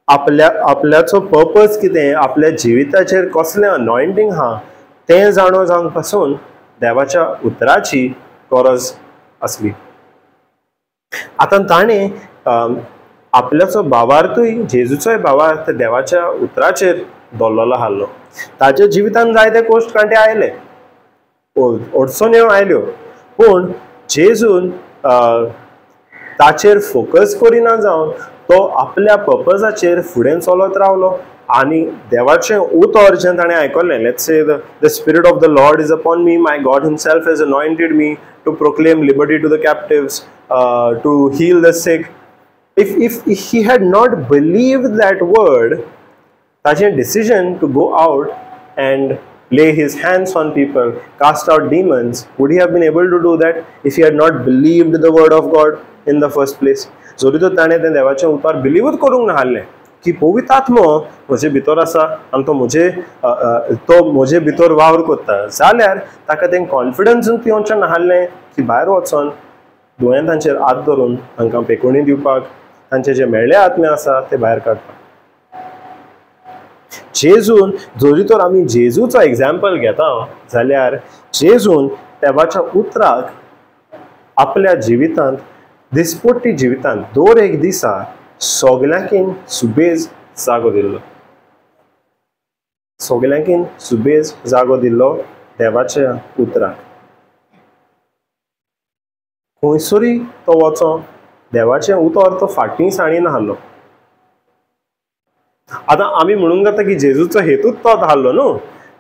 आपल्या आपल्याचो पर्पज कितें, आपल्या जिविताचेर कसलें अनॉयंटींग आहा तें जाणो जावंक पासून देवाच्या उतराची गरज आसली. आतां ताणें आपल्याचो भावार्थूय, जेजूचोय भावार्थ देवाच्या उतराचेर दवरलेलो आसलो. ताच्या जिवितान जायते कोश्ट कांटे आयले, अडचण्यो आयल्यो, पूण जेजून ताचेर फोकस करिना जावन तो आपल्या पर्पजाचेर फुडें चलत रावलो आनी देवाचें उतर जें ताणें आयकल्लें, let's say the Spirit of the Lord is upon me, my God himself has anointed me to proclaim liberty to the captives, to heal the sick. If he had not believed that word, ताचें decision to go out and lay his hands on people, cast out demons, would he have been able to do that if he had not believed the word of God in the first place? जरी तर ताणें तें देवाचें उतर बिलीवूच करूंक नासलें की पवित्र आत्मो म्हजे भितर आसा आनी तो म्हजे भितर वावर करता, जाल्यार ताका तें कॉन्फिडन्सूच येवचें नासलें की भायर वचोन दुयेंतांचेर हात धरून तांकां पेकोणी दिवपाक, तांचे जे मेळ्ळे आत्मे आसा ते भायर काडपाक. जेजून जरी तर आमी जेजूचो एग्जाम्पल घेता जाल्यार जेजून देवाच्या उतराक आपल्या जिवितांत, दिसपट्टी जिवितांत दर एक दिसा सगल्यांकीन सुबेज जागो दिल्लो, सगल्यांकीन सुबेज जागो दिल्लो देवाच्या उतराक. खंयसरूय तो वचो देवाचें उतर तो फाटीं साणी नासलो. आतां आमी म्हणूंक जाता की जेजूचो हेतूच तो आसलो न्हू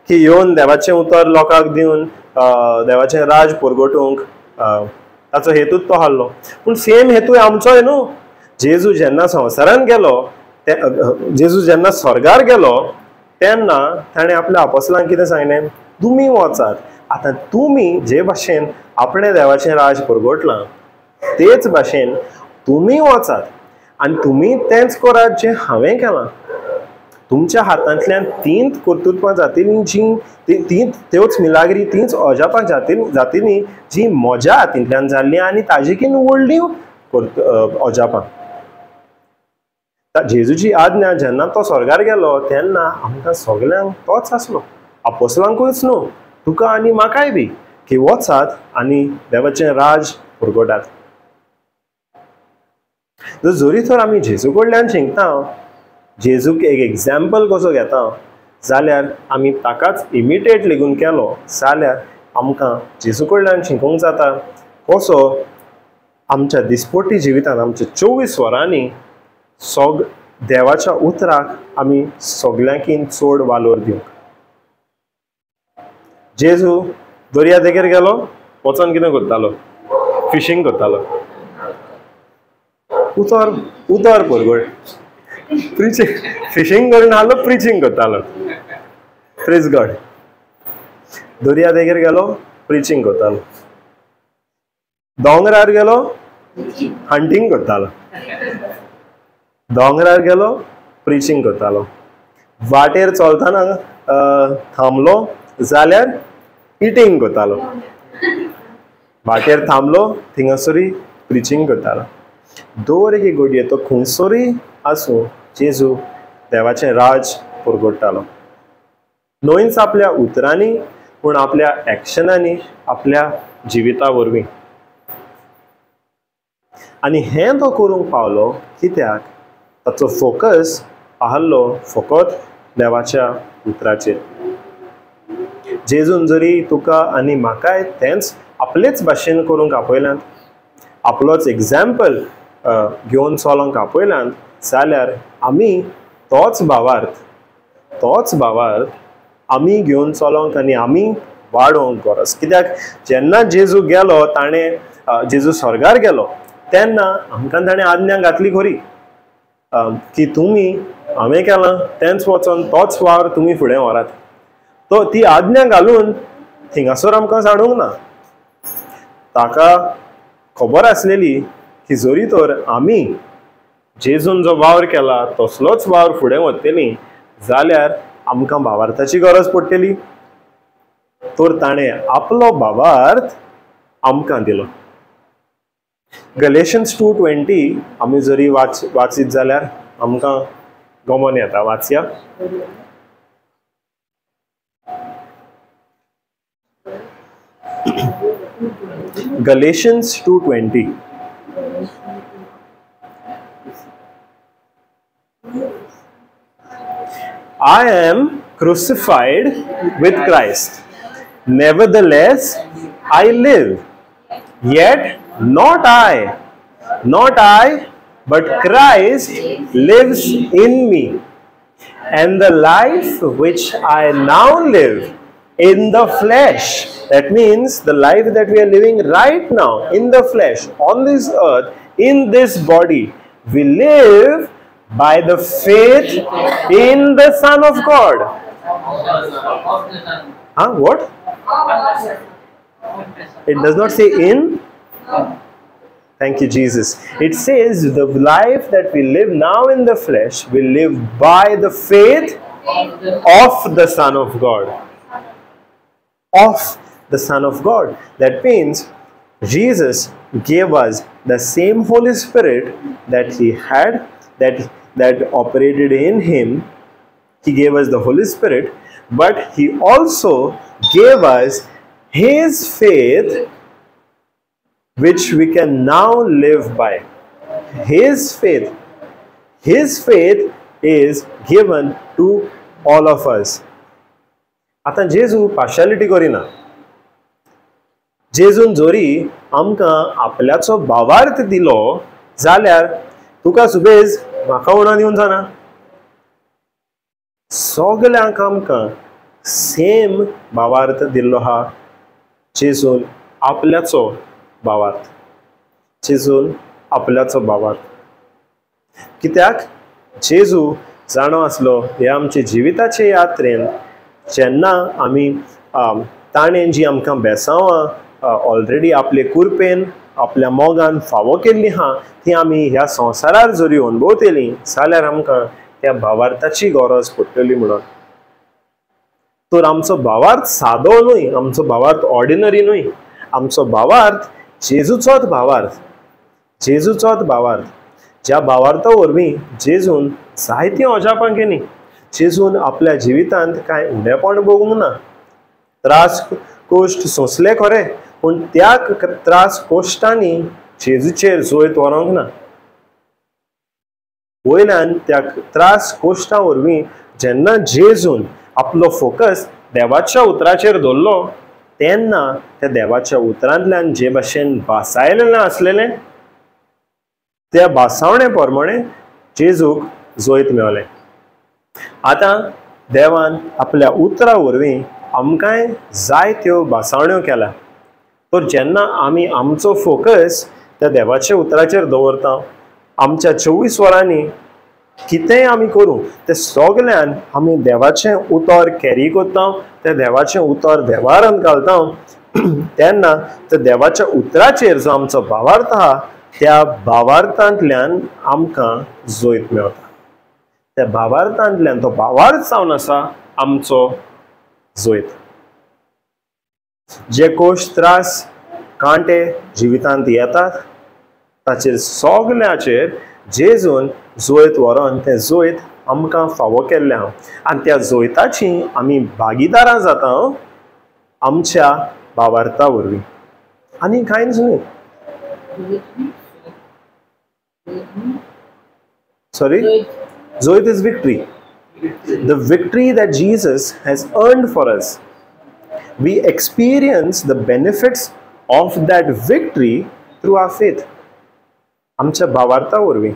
की येवन देवाचें उतर लोकांक दिवन देवाचें राज परगटूंक, ताचो हेतूच तो आसलो. पूण सेम हेतू आमचोय न्हू. जेजू जेन्ना संवसारांत गेलो, जेजू जेन्ना स्वर्गार गेलो तेन्ना ताणें आपल्या आपोसलांक कितें सांगलें, तुमी वचात, आतां तुमी जे भाशेन आपणें देवाचें राज परगटलां तेच भाशेन तुमी वचात आनी तुमी तेंच करात जें हांवें केलां. तुमच्या हातांतल्यान तींच कर्तृत्वां जातलीं जीं तींच त्योच मिलाग्री, तींच अजापां जातलीं जीं म्हज्या हातींतल्यान जाल्लीं आनी ताजेकीन व्हडलीं अजापां. जेजूची आज्ञा जेन्ना तो स्वर्गार गेलो तेन्ना आमकां सगल्यांक तोच आसलो, आपोसलांकूच न्हू, तुका आनी म्हाकाय बी, की वचात आनी देवाचें राज परगटात. जरी तर आमी जेजू कडल्यान शिकता, जेजूक एक एग्जाम्पल कसो घेता जाल्यार आमी ताकाच इमिटेट लेगून केलो जाल्यार आमकां जेजू कडल्यान शिकूंक जाता कसो आमच्या दिसपट्टी जिवितांत आमच्या 24 वरांनी देवाच्या उतराक आमी सगल्यांकीन चड वालोर दिवंक. जेजू दर्या देगेर गेलो, वचोन कितें करतालो, फिशींग करतालो, उतर उतर परगट, प्रिचींग, फिशींग करून आसलो, प्रिचींग करतालो. Praise God. दर्या देगेर गेलो, प्रिचींग करतालो, दोंगरार गेलो, हंटींग करतालो, दोंगरार गेलो, प्रिचींग करतालो, वाटेर चलतना थांबलो जाल्यार इटींग करतालो, वाटेर थांबलो थिंगासरी प्रिचींग करतालो. दर एके घडये तो खंयसरूय आसूं जेजू देवाचें राज परगट्टालो, न्हयच आपल्या उतरांनी पूण आपल्या एक्शनांनी, आपल्या जिविता वरवीं. आनी हें तो करूंक पावलो कित्याक ताचो फोकस आहलो फकत देवाच्या उतराचेर. जेजून जरी तुका आनी म्हाकाय तेंच आपलेच भाशेन करूंक आपयल्यात, आपलोच एग्जाम्पल घेवन चलोंक आपयल्यात जाल्यार आमी तोच भावार्थ आमी घेवन चलोंक आनी आमी वाडोवंक गरज. कित्याक जेन्ना जेजू गेलो, ताणें जेजू स्वर्गार गेलो तेन्ना आमकां ताणें आज्ञा घातली खरी की तुमी हांवें केलां तेंच वचोन तोच वावर तुमी फुडें व्हरात. तो ती आज्ञा घालून थिंगासर आमकां साडूंक ना. ताका खबर आसलेली की जरी तर आमी जेजून जो वावर केला तसलोच वावर फुडें वतली जाल्यार आमकां भावार्थाची गरज पडटली. तर ताणें आपलो भावार्थ आमकां दिलो. गलेशन्स 2:20 आमी जरी वाचीत जाल्यार आमकां गमन येता. वाचया. Galatians 2:20. I am crucified with Christ. Nevertheless, I live. Yet not I, but Christ lives in me. And the life which I now live in the flesh, that means the life that we are living right now in the flesh, on this earth, in this body, we live by the faith in the Son of God. Huh? What? It does not say in. Thank you, Jesus. It says the life that we live now in the flesh, we live by the faith of the Son of God. Of the Son of God. That means Jesus gave us the same Holy Spirit that he had, that operated in him. He gave us the Holy Spirit, but he also gave us his faith, which we can now live by. His faith. His faith is given to all of us. आतां जेजू पार्शालिटी करिना. जेजून जोरी आमकां आपल्याचो भावार्थ दिलो जाल्यार तुका सुबेज म्हाका उणा दिवन जाना. सगल्यांक आमकां सेम भावार्थ दिल्लो आहा जेजून आपल्याचो भावार्थ. जेजून आपल्याचो भावार्थ. कित्याक जेजू जाणो आसलो हे आमचे जिविताचे यात्रेन जेन्ना आमी ताणें जी आमकां बेसांवां ऑलरेडी आपले कुरपेन आपल्या मोगान फावो केल्ली आहा ती आमी ह्या संवसारार जरी अणभवतली जाल्यार आमकां त्या भावार्थाची गरज पडटली म्हणून. तर आमचो भावार्थ सादो न्हय, आमचो भावार्थ ऑर्डिनरी न्हय, आमचो भावार्थ जेजूचोच भावार्थ. जेजूचोच भावार्थ. ज्या भावार्था वरवीं जेजून जायतीं अजापां केलीं. जेजून आपल्या जिवितांत कांय उणेपण भोगूंक ना. त्रास कोश्ट सोंसले खरे, पूण त्या त्रास कोश्टांनी जेजूचेर जैत व्हरूंक ना. वयल्यान त्या त्रास कोश्टां वरवीं जेन्ना जेजून आपलो फोकस देवाच्या उतराचेर दवरलो तेन्ना त्या देवाच्या उतरांतल्यान जे भाशेन भासायलेलें आसलेलें त्या भासावणे प्रमाणे जेजूक जैत मेवलें. आतां देवान आपल्या उतरा वरवीं आमकांय जायत्यो भासावण्यो केल्या. तर जेन्ना आमी आमचो फोकस त्या देवाच्या उतराचेर दवरता, आमच्या 24 वरांनी कितेंय आमी करूं तें सगल्यान आमी देवाचें उतर कॅरी करता, त्या देवाचें उतर देवारांत घालता तेन्ना त्या देवाच्या उतराचेर जो आमचो भावार्थ आहा त्या भावार्थांतल्यान आमकां जैत मेळटा. त्या भावार्थांतल्यान तो भावार्थ जावन आसा आमचो जैत. जे कोश त्रास कांटे जिवितांत येतात ताचेर सगल्याचेर जेजून जैत व्हरोन तें जैत आमकां फावो केल्लें आहा आनी त्या जैताची आमी भागीदारां जाता आमच्या भावार्था वरवीं. आनी कांयच न्हय. सॉरी, जैत is victory. The victory that Jesus has earned for us. We experience the benefits of that victory through our faith. आमच्या भावार्था वरवीं,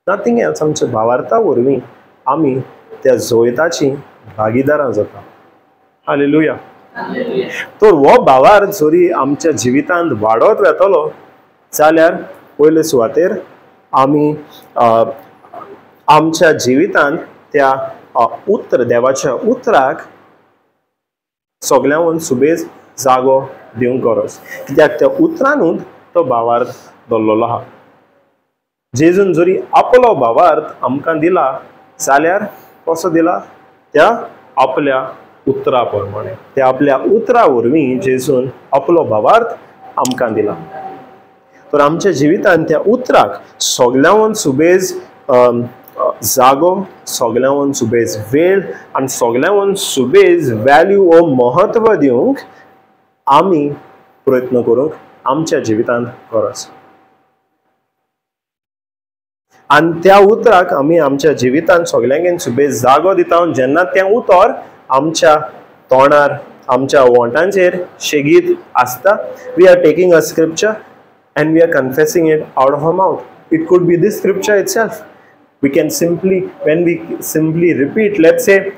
नथींग एल्स. आमच्या भावार्था वरवीं आमी त्या जैताची भागीदारां जाता. हालेलुया. तर हो भावार्थ जरी आमच्या जिवितांत वाडत वेतलो जाल्यार पयले सुवातेर आमी आमच्या जिवितांत त्या उतर देवाच्या उतराक सगळ्यांहून सुबेज जागो दिवंक गरज, कित्याक त्या उतरानूच तो भावार्थ दवरलेलो आहा. जेजून जरी आपलो भावार्थ आमकां दिला जाल्यार कसो दिला? त्या आपल्या उतरा प्रमाणे, त्या आपल्या उतरा वरवीं जेजून आपलो भावार्थ आमकां दिला. तर आमच्या जिवितांत त्या उतराक सगळ्यांहून सुबेज जागो, सगळ्यांहून सुबेज वेळ आनी सगळ्यांहून सुबेज वॅल्यू वो म्हत्व दिवंक आमी प्रयत्न करूंक आमच्या जिवितांत गरज. आनी त्या उतराक आमी आमच्या जिवितांत सगळ्यांक सुबेज जागो दिता जेन्ना तें उतर आमच्या तोंडार, आमच्या वोंटांचेर शेगीत आसता. We are taking a scripture and we are confessing it out of our mouth. It could be this scripture itself. We can simply, when we simply repeat, let's say,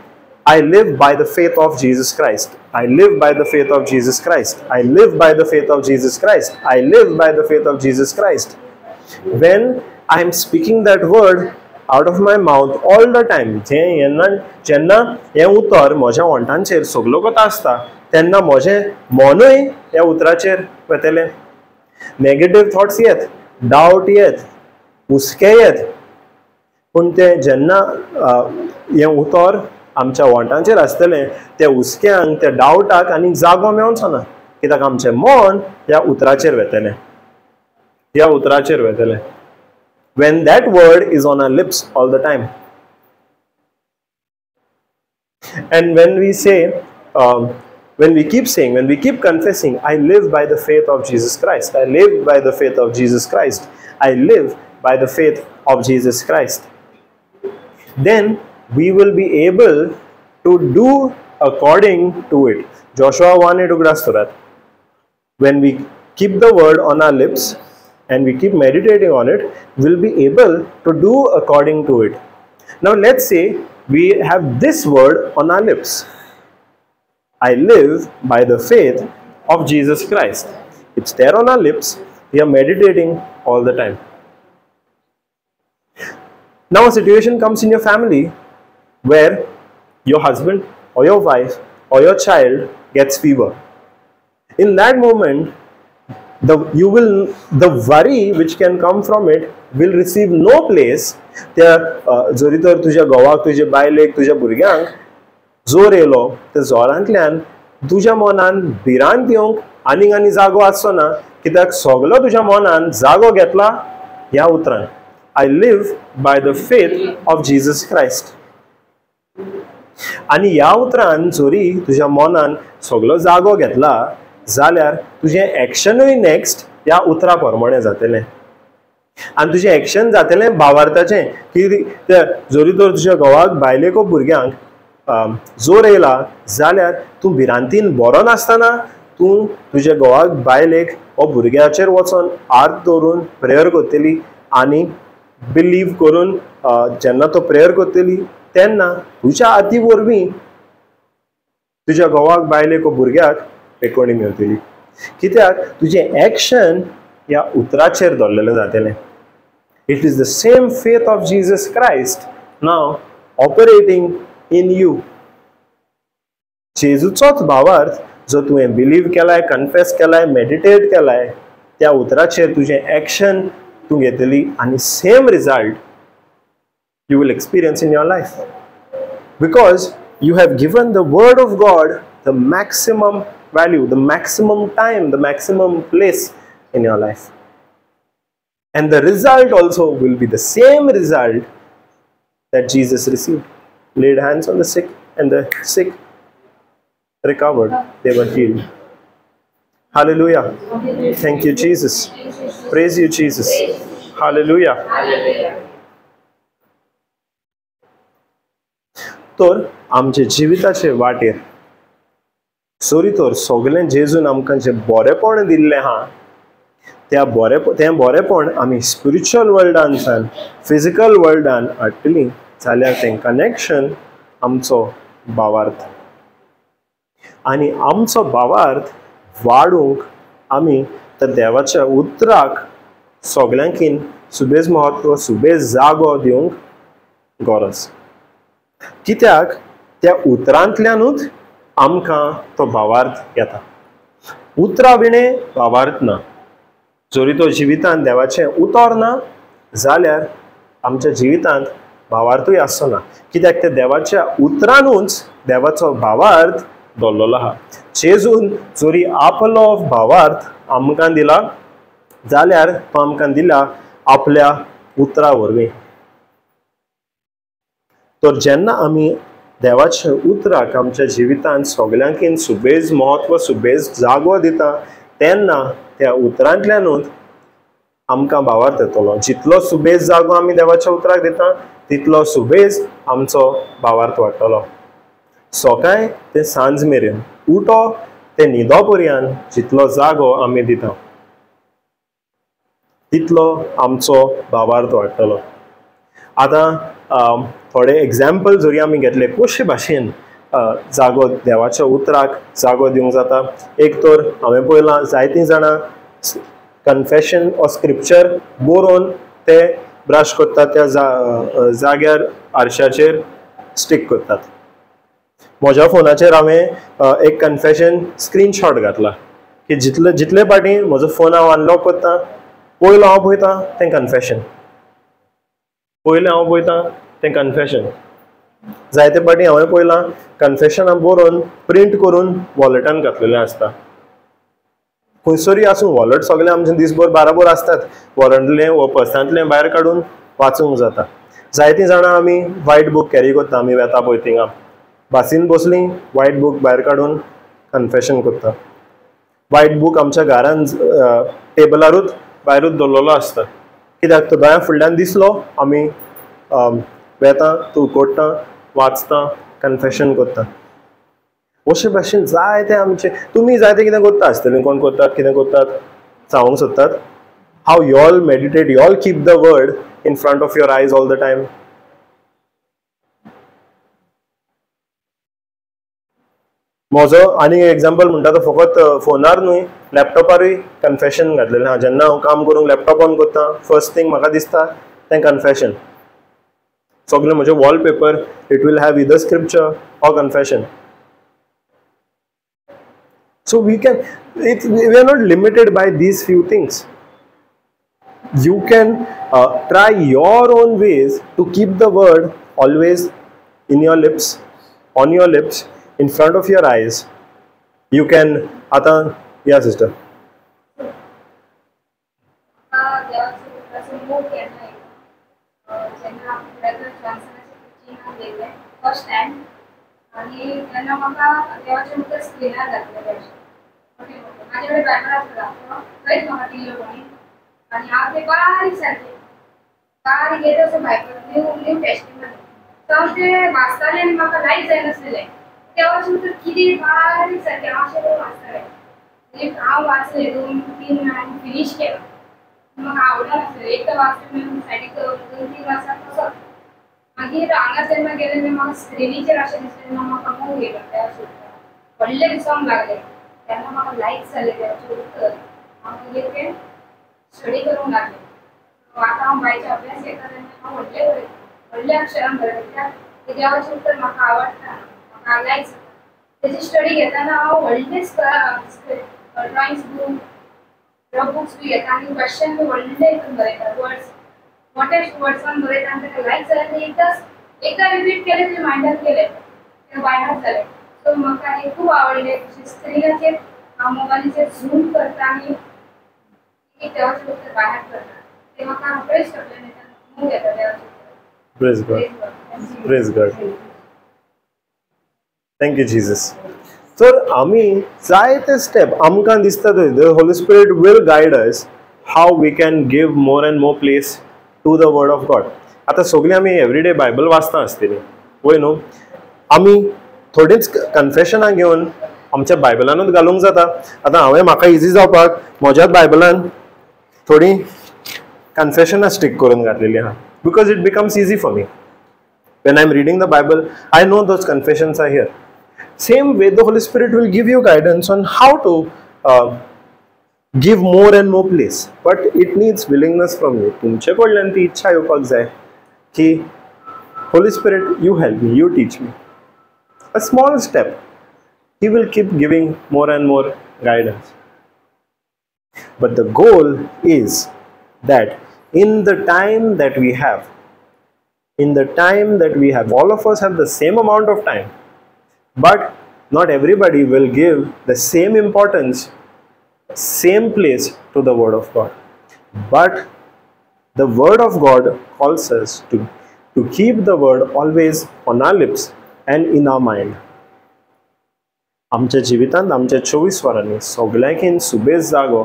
I live by the faith of Jesus Christ. I live by the faith of Jesus Christ. I live by the faith of Jesus Christ. I live by the faith of Jesus Christ. When I am speaking that word out of my mouth all the time, जेन्ना हें उतर म्हज्या वोंठांचेर सगलो कोता आसता तेन्ना म्हजें मनूय ह्या उतराचेर वेतलें. नेगेटीव थॉट्स येत, डावट येत, हुस्के येत, पूण तें जेन्ना हें उतर आमच्या वोंठांचेर आसतलें त्या हुस्क्यांक, त्या डावटाक आनी जागो मेळचो ना, कित्याक आमचें मन ह्या उतराचेर वेतलें, ह्या उतराचेर वेतलें. When that word is on our lips all the time. And when we say, when we keep saying, when we keep confessing, I live by the faith of Jesus Christ. I live by the faith of Jesus Christ. I live by the faith of Jesus Christ. Then we will be able to do according to it. Joshua 1:8 उगडास करात. When we keep the word on our lips and we keep meditating on it, we'll be able to do according to it. Now let's say we have this word on our lips. I live by the faith of Jesus Christ. It's there on our lips. We are meditating all the time. Now a situation comes in your family where your husband or your wife or your child gets fever. In that moment, the worry which can come from it will receive no place. त्या जरी तर तुझ्या घोवाक, तुझ्या बायलेक, तुझ्या भुरग्यांक जोर येयलो त्या जोरांतल्यान तुज्या मनान भिरांत येवंक आनीक आनी जागो आसचो ना, कित्याक सगलो तुज्या मनान जागो घेतला ह्या उतरान, I live by the faith of Jesus Christ. आनी ह्या उतरान जरी तुज्या मनान सगलो जागो घेतला जाल्यार तुजें एक्शनूय नेक्स्ट ह्या उतरा प्रमाणे जातलें. आनी तुजें एक्शन जातलें भावार्थाचें, की जरी तर तुज्या घोवाक, बायलेक वो भुरग्यांक जोर येयला जाल्यार तूं भिरांतीन बरो नासतना तूं तुज्या घोवाक, बायलेक वो भुरग्याचेर वचोन हात दवरून प्रेयर करतली आनी बिलीव करून जेन्ना तो प्रेयर करतली तेन्ना तुज्या हाती वरवीं तुज्या घोवाक, बायलेक वो भुरग्याक पेकोणी मेळटली, कित्याक तुजें एक्शन ह्या उतराचेर दवरलेलें जातलें. It is the same faith of Jesus Christ now operating in you. जेजूचोच भावार्थ जो तुवें बिलीव केलाय, कन्फेस केलाय, मेडिटेट केलाय, त्या उतराचेर तुजें एक्शन तूं घेतली आनी same result you will experience in your life, because you have given the word of God the maximum value, the maximum time, the maximum place in your life. And the result also will be the same result that Jesus received. Laid hands on the sick and the sick recovered. They were healed. Hallelujah. Thank you, Jesus. Praise you, Jesus. Hallelujah. तर आमचे जिविताचे वाटेर सरी तर सगळें जेजून आमकां जें बरेपण दिल्लें आहा त्या तें बरेपण आमी स्पिरिच्युअल वर्ल्डान फिजिकल वर्ल्डान हाडटलीं जाल्यार तें कनेक्शन आमचो भावार्थ. आनी आमचो भावार्थ वाडूंक आमी त्या देवाच्या उतराक सगल्यांकीन सुबेज म्हत्व, सुबेज जागो दिवंक गरज. कित्याक त्या उतरांतल्यानूच आमकां तो भावार्थ येता. उतरां विणें भावार्थ ना. जरी तो जिवितांत देवाचें उतर ना जाल्यार आमच्या जिवितांत भावार्थूय आसचो ना. कित्याक ते देवाच्या उतरानूच देवाचो भावार्थ दवरलेलो आहा. जेजून जरी आपलो भावार्थ आमकां दिला जाल्यार तो आमकां दिला आपल्या उतरा वरवीं. तर जेन्ना आमी देवाच्या उतराक आमच्या जिवितांत सगल्यांकीन सुबेज म्हत्व, सुबेज जागो दिता तेन्ना त्या उतरांतल्यानूच आमकां भावार्थ येतलो. जितलो सुबेज जागो आमी देवाच्या उतराक दिता तितलो सुबेज आमचो भावार्थ वाडटलो. सकाळ ते सांज मेरेन, उठो ते न्हिदो पर्यंत जितलो जागो आमी दिता तितलो आमचो भावार्थ वाडटलो. आतां थोडे एग्जाम्पल जरी आमी घेतले कशे भाशेन जागो देवाच्या उतराक जागो दिवंक जाता. एक तर हांवें पळयलां जायतीं जाणां कन्फेशन ऑर स्क्रिप्चर बरोवन ते ब्रश करतात, त्या जाग्यार आरशाचेर स्टीक करतात. म्हज्या फोनाचेर हांवें एक कन्फेशन स्क्रीनशॉट घातला की जितले जितले पाटी म्हजो फोन हांव अनलॉक करता पयलो हांव पळयता तें कन्फेशन, पयलें हांव पळयता तें कन्फेशन. जायते पाटी हांवें पळयलां कन्फेशनां बरोवन प्रिंट करून वॉलेटान घातलेलें आसता. खंयसरूय आसूं वॉलेट सगळें आमचें दिसभर बाराबर आसतात, वॉलेटांतलें वो पर्सांतलें भायर काडून वाचूंक जाता. जायतीं जाणां आमी वायट बूक कॅरी करता, आमी वेता पळय थिंगा बासीन बसलीं वायट बूक भायर काडून कन्फेशन करता. वायट बूक आमच्या घरान टेबलारूच भायरूच दवरलेलो आसता, कित्याक तो दोळ्यां फुडल्यान दिसलो आमी वेता, तूं कोट्टा, वाचता, कन्फेशन करता. अशे भाशेन जायते आमचे, तुमी जायते कितें करता आसतलें, कोण करतात कितें करतात सांगूंक सोदतात. How you all meditate, you all keep the word in front of your eyes all the time. म्हजो आनी एग्जाम्पल म्हणटा तो फकत फोनार न्हय, लॅपटॉपारूय कन्फेशन घातलेलें आहा. जेन्ना हांव काम करूंक लॅपटॉप ऑन करता फर्स्ट थींग म्हाका दिसता तें कन्फेशन. सगळें म्हजें wallpaper it will have either scripture or confession. So we can, we are not limited by these few things. You can try your own ways to keep the word always in your lips, on your lips, in front of your eyes. You can, आता या सिस्टर. फर्स्ट टायम आनी तेन्ना म्हाका देवाचे मुखार स्क्रिनार घातलेलें अशें मोठे मोठे म्हाजे कडेन बायबल आसता थंयच म्हाका दिल्लो कोणी आनी हांव तें बारीक सारकें बारीक येता असो Bible new new testament so हांव तें वाचतालें आनी म्हाका लायक जायनासलेलें देवाचें उतर कितें बारीक सारकें हांव अशें करून वाचतालें. म्हणजे हांव वाचलें 2-3 आनी फिनीश केलां, म्हाका आवडनासलें. एकदां वाचलें सायडीक 2-3 वर्सां तसोच. मागीर हांगा जेन्ना गेलें तेन्ना म्हाका स्क्रिनीचेर अशें दिसलें तेन्ना म्हाका मोग येयलो देवाचें उतर व्हडलें दिसोंक लागलें. तेन्ना म्हाका लायक जालें देवाचें उतर. हांव मागीर तें स्टडी करूंक लागलें. आतां हांव बायचो अभ्यास घेता तेन्ना हांव व्हडलें बरयता, व्हडल्या अक्षरान बरयता, कित्याक तें देवाचें उतर म्हाका आवडटा, म्हाका लायक जाता. तेजी स्टडी घेतना हांव व्हडलें ड्रॉइंग्स बूक रफ बुक्स बी घेता आनी क्वेश्चन बी व्हडलें हितून बरयता, वर्ड्स मोठ्या वर्ड्सान बरयता आनी ताका लायक जालें तें एकदां रिपीट केलें तें मायंडान गेलें, तें बायहार्ट जालें. सो म्हाका हें खूब आवडलें. स्क्रिनाचेर हांव मोबायलाचेर झूम करता आनी एक देवाचें उतर बायहार्ट करता, तें म्हाका रोखडेंच तकलेन येता, मोग येता देवाचें उतर. Praise God. Praise God. Thank you Jesus. तर आमी जायते स्टेप आमकां दिसता थंय the Holy Spirit will guide us how we can give more and more place to the word of God. आतां सगळीं आमी एवरीडे बायबल वाचता आसतली वय न्हू, आमी थोडींच कन्फेशनां घेवन आमच्या बायबलानूच घालूंक जाता. आतां हांवें म्हाका इजी जावपाक म्हज्याच बायबलान थोडीं कन्फेशनां स्टीक करून घातलेलीं आहा, because it becomes easy for me. When I am reading the Bible I know those confessions are here. Same way the Holy Spirit will give you guidance on how to give more and more place, but it needs willingness from you. तुमचे कडल्यान ती इच्छा येवपाक जाय की Holy Spirit, you help me, you teach me. A small step, he will keep giving more and more guidance. But the goal is that in the time that we have, in the time that we have, all of us have the same amount of time, but not everybody will give the same importance, same place to the Word of God. But the Word of God calls us to keep the Word always on our lips and in our mind. आमच्या जिवितांत आमच्या 24 वरांनी सगळ्यांकीन सुबेज जागो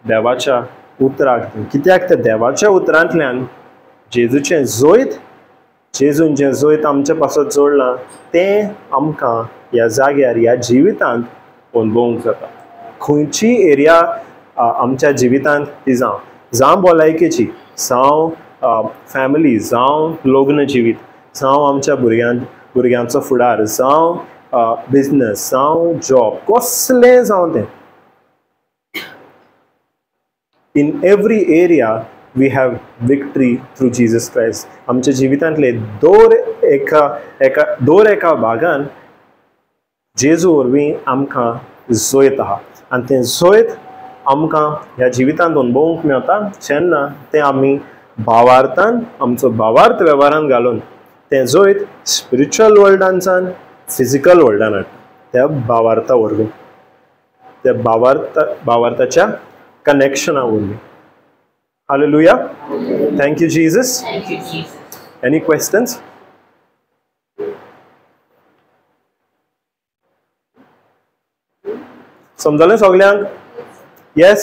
देवाच्या उतराक, कित्याक तर देवाच्या उतरांतल्यान जेजूचें जैत, जेजून जें जैत आमच्या पासत जोडलां तें आमकां ह्या जाग्यार ह्या जिवितांत अणभवूंक जाता. खंयची एरिया आमच्या जिवितांत ती जावं, जावं भलायकेची, जावं फॅमिली, जावं लग्न जिवीत, जावं आमच्या भुरग्यांचो फुडार, जावं बिजनस, जावं जॉब, कसलें जावं तें, in every area we have victory through Jesus Christ. आमच्या जिवितांतले दर एका भागान जेजू वरवीं आमकां जैत आहा आनी तें जैत आमकां ह्या जिवितांत अणभवूंक मेळटा जेन्ना तें आमी भावार्थान, आमचो भावार्थ वेव्हारान घालून तें जैत स्पिरिच्युअल वर्ल्डानच्यान फिजिकल वर्ल्डान हाडटा, त्या भावार्था वरवीं, त्या भावार्थाच्या कनेक्शना वरवीं. Hallelujah. Thank you Jesus. Thank you Jesus. Any questions? समजलें सगल्यांक? Yes.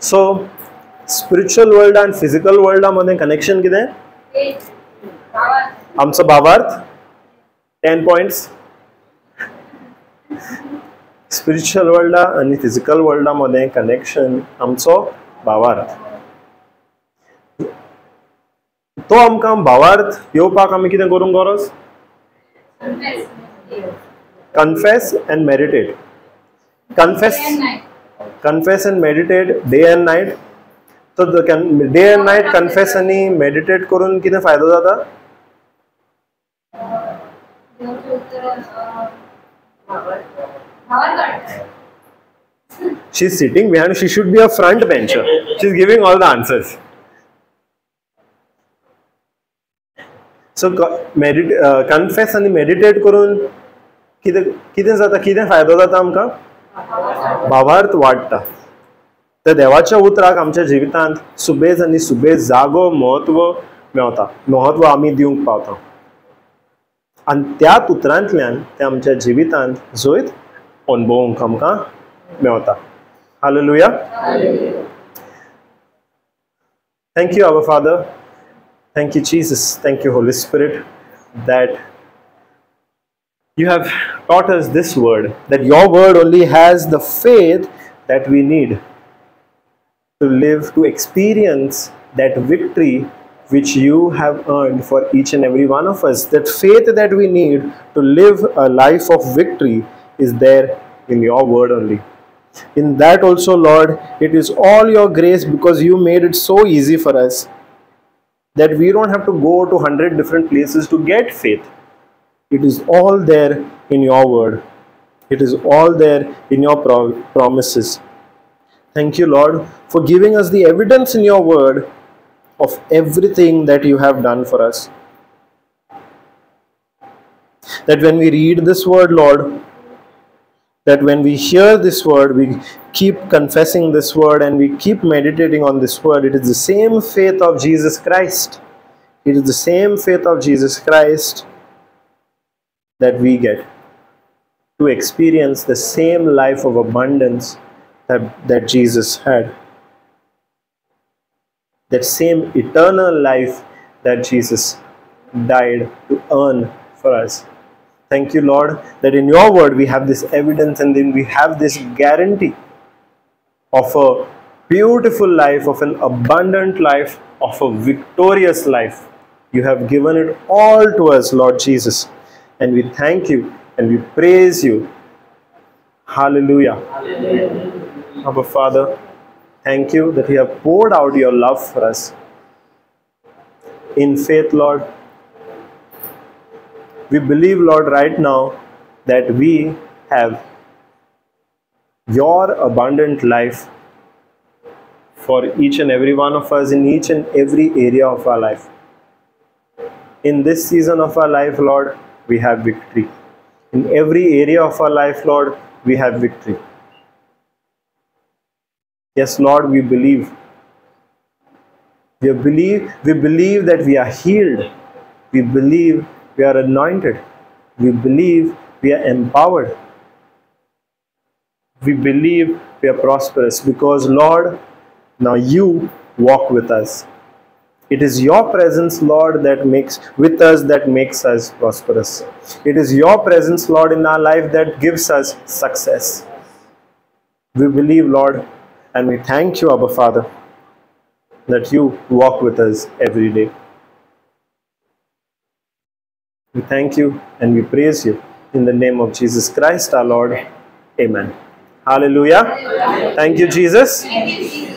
So spiritual world आनी फिजिकल वर्ल्डा मदें कनेक्शन कितें? आमचो भावार्थ 10 पॉयंट्स. स्पिरिच्युअल वर्ल्डा आनी फिजिकल वर्ल्डा मदें कनेक्शन आमचो भावार्थ. तो आमकां भावार्थ येवपाक आमी कितें करूंक गरज? Confess and meditate. Confess and meditate day and night. So day and night confess आनी मेडिटेट करून कितें फायदो जाता? She's sitting behind, she should be a front bencher. She's giving all the answers. So confess आनी मेडिटेट करून कितें जाता, कितें फायदो जाता आमकां? भावार्थ वाडटा. तर देवाच्या उतराक आमच्या जिवितांत सुबेज आनी सुबेज जागो म्हत्व मेवता, म्हत्व आमी दिवंक पावता आनी त्याच उतरांतल्यान तें आमच्या जिवितांत जैत अणभवूंक आमकां मेवता. Hallelujah. Thank you our Father, thank you Jesus, thank you Holy Spirit that you have taught us this word, that your word only has the faith that we need to live, to experience that victory which you have earned for each and every one of us. That faith that we need to live a life of victory is there in your word only. In that also, Lord, it is all your grace, because you made it so easy for us that we don't have to go to 100 different places to get faith. It is all there in your word. It is all there in your promises. Thank you, Lord, for giving us the evidence in your word of everything that you have done for us. That when we read this word, Lord, that when we hear this word, we keep confessing this word and we keep meditating on this word. It is the same faith of Jesus Christ. It is the same faith of Jesus Christ that we get to experience the same life of abundance that Jesus had. That same eternal life that Jesus died to earn for us. Thank you, Lord, that in your word we have this evidence and then we have this guarantee of a beautiful life, of an abundant life, of a victorious life. You have given it all to us, Lord Jesus. and we thank you and we praise you. Hallelujah. Our Father, thank you that you have poured out your love for us. In faith, Lord, we believe, Lord, right now that we have your abundant life for each and every one of us in each and every area of our life. In this season of our life, Lord, we have victory. In every area of our life, Lord, we have victory. Yes, Lord, we believe. We believe that we are healed. We believe we are anointed. We believe we are empowered. We believe we are prosperous because, Lord, now you walk with us. It is your presence, Lord, that makes with us, that makes us prosperous. It is your presence, Lord, in our life that gives us success. We believe, Lord, and we thank you, Abba Father, that you walk with us every day. We thank you and we praise you in the name of Jesus Christ, our Lord. Amen. Hallelujah. Thank you, Jesus. Thank you, Jesus.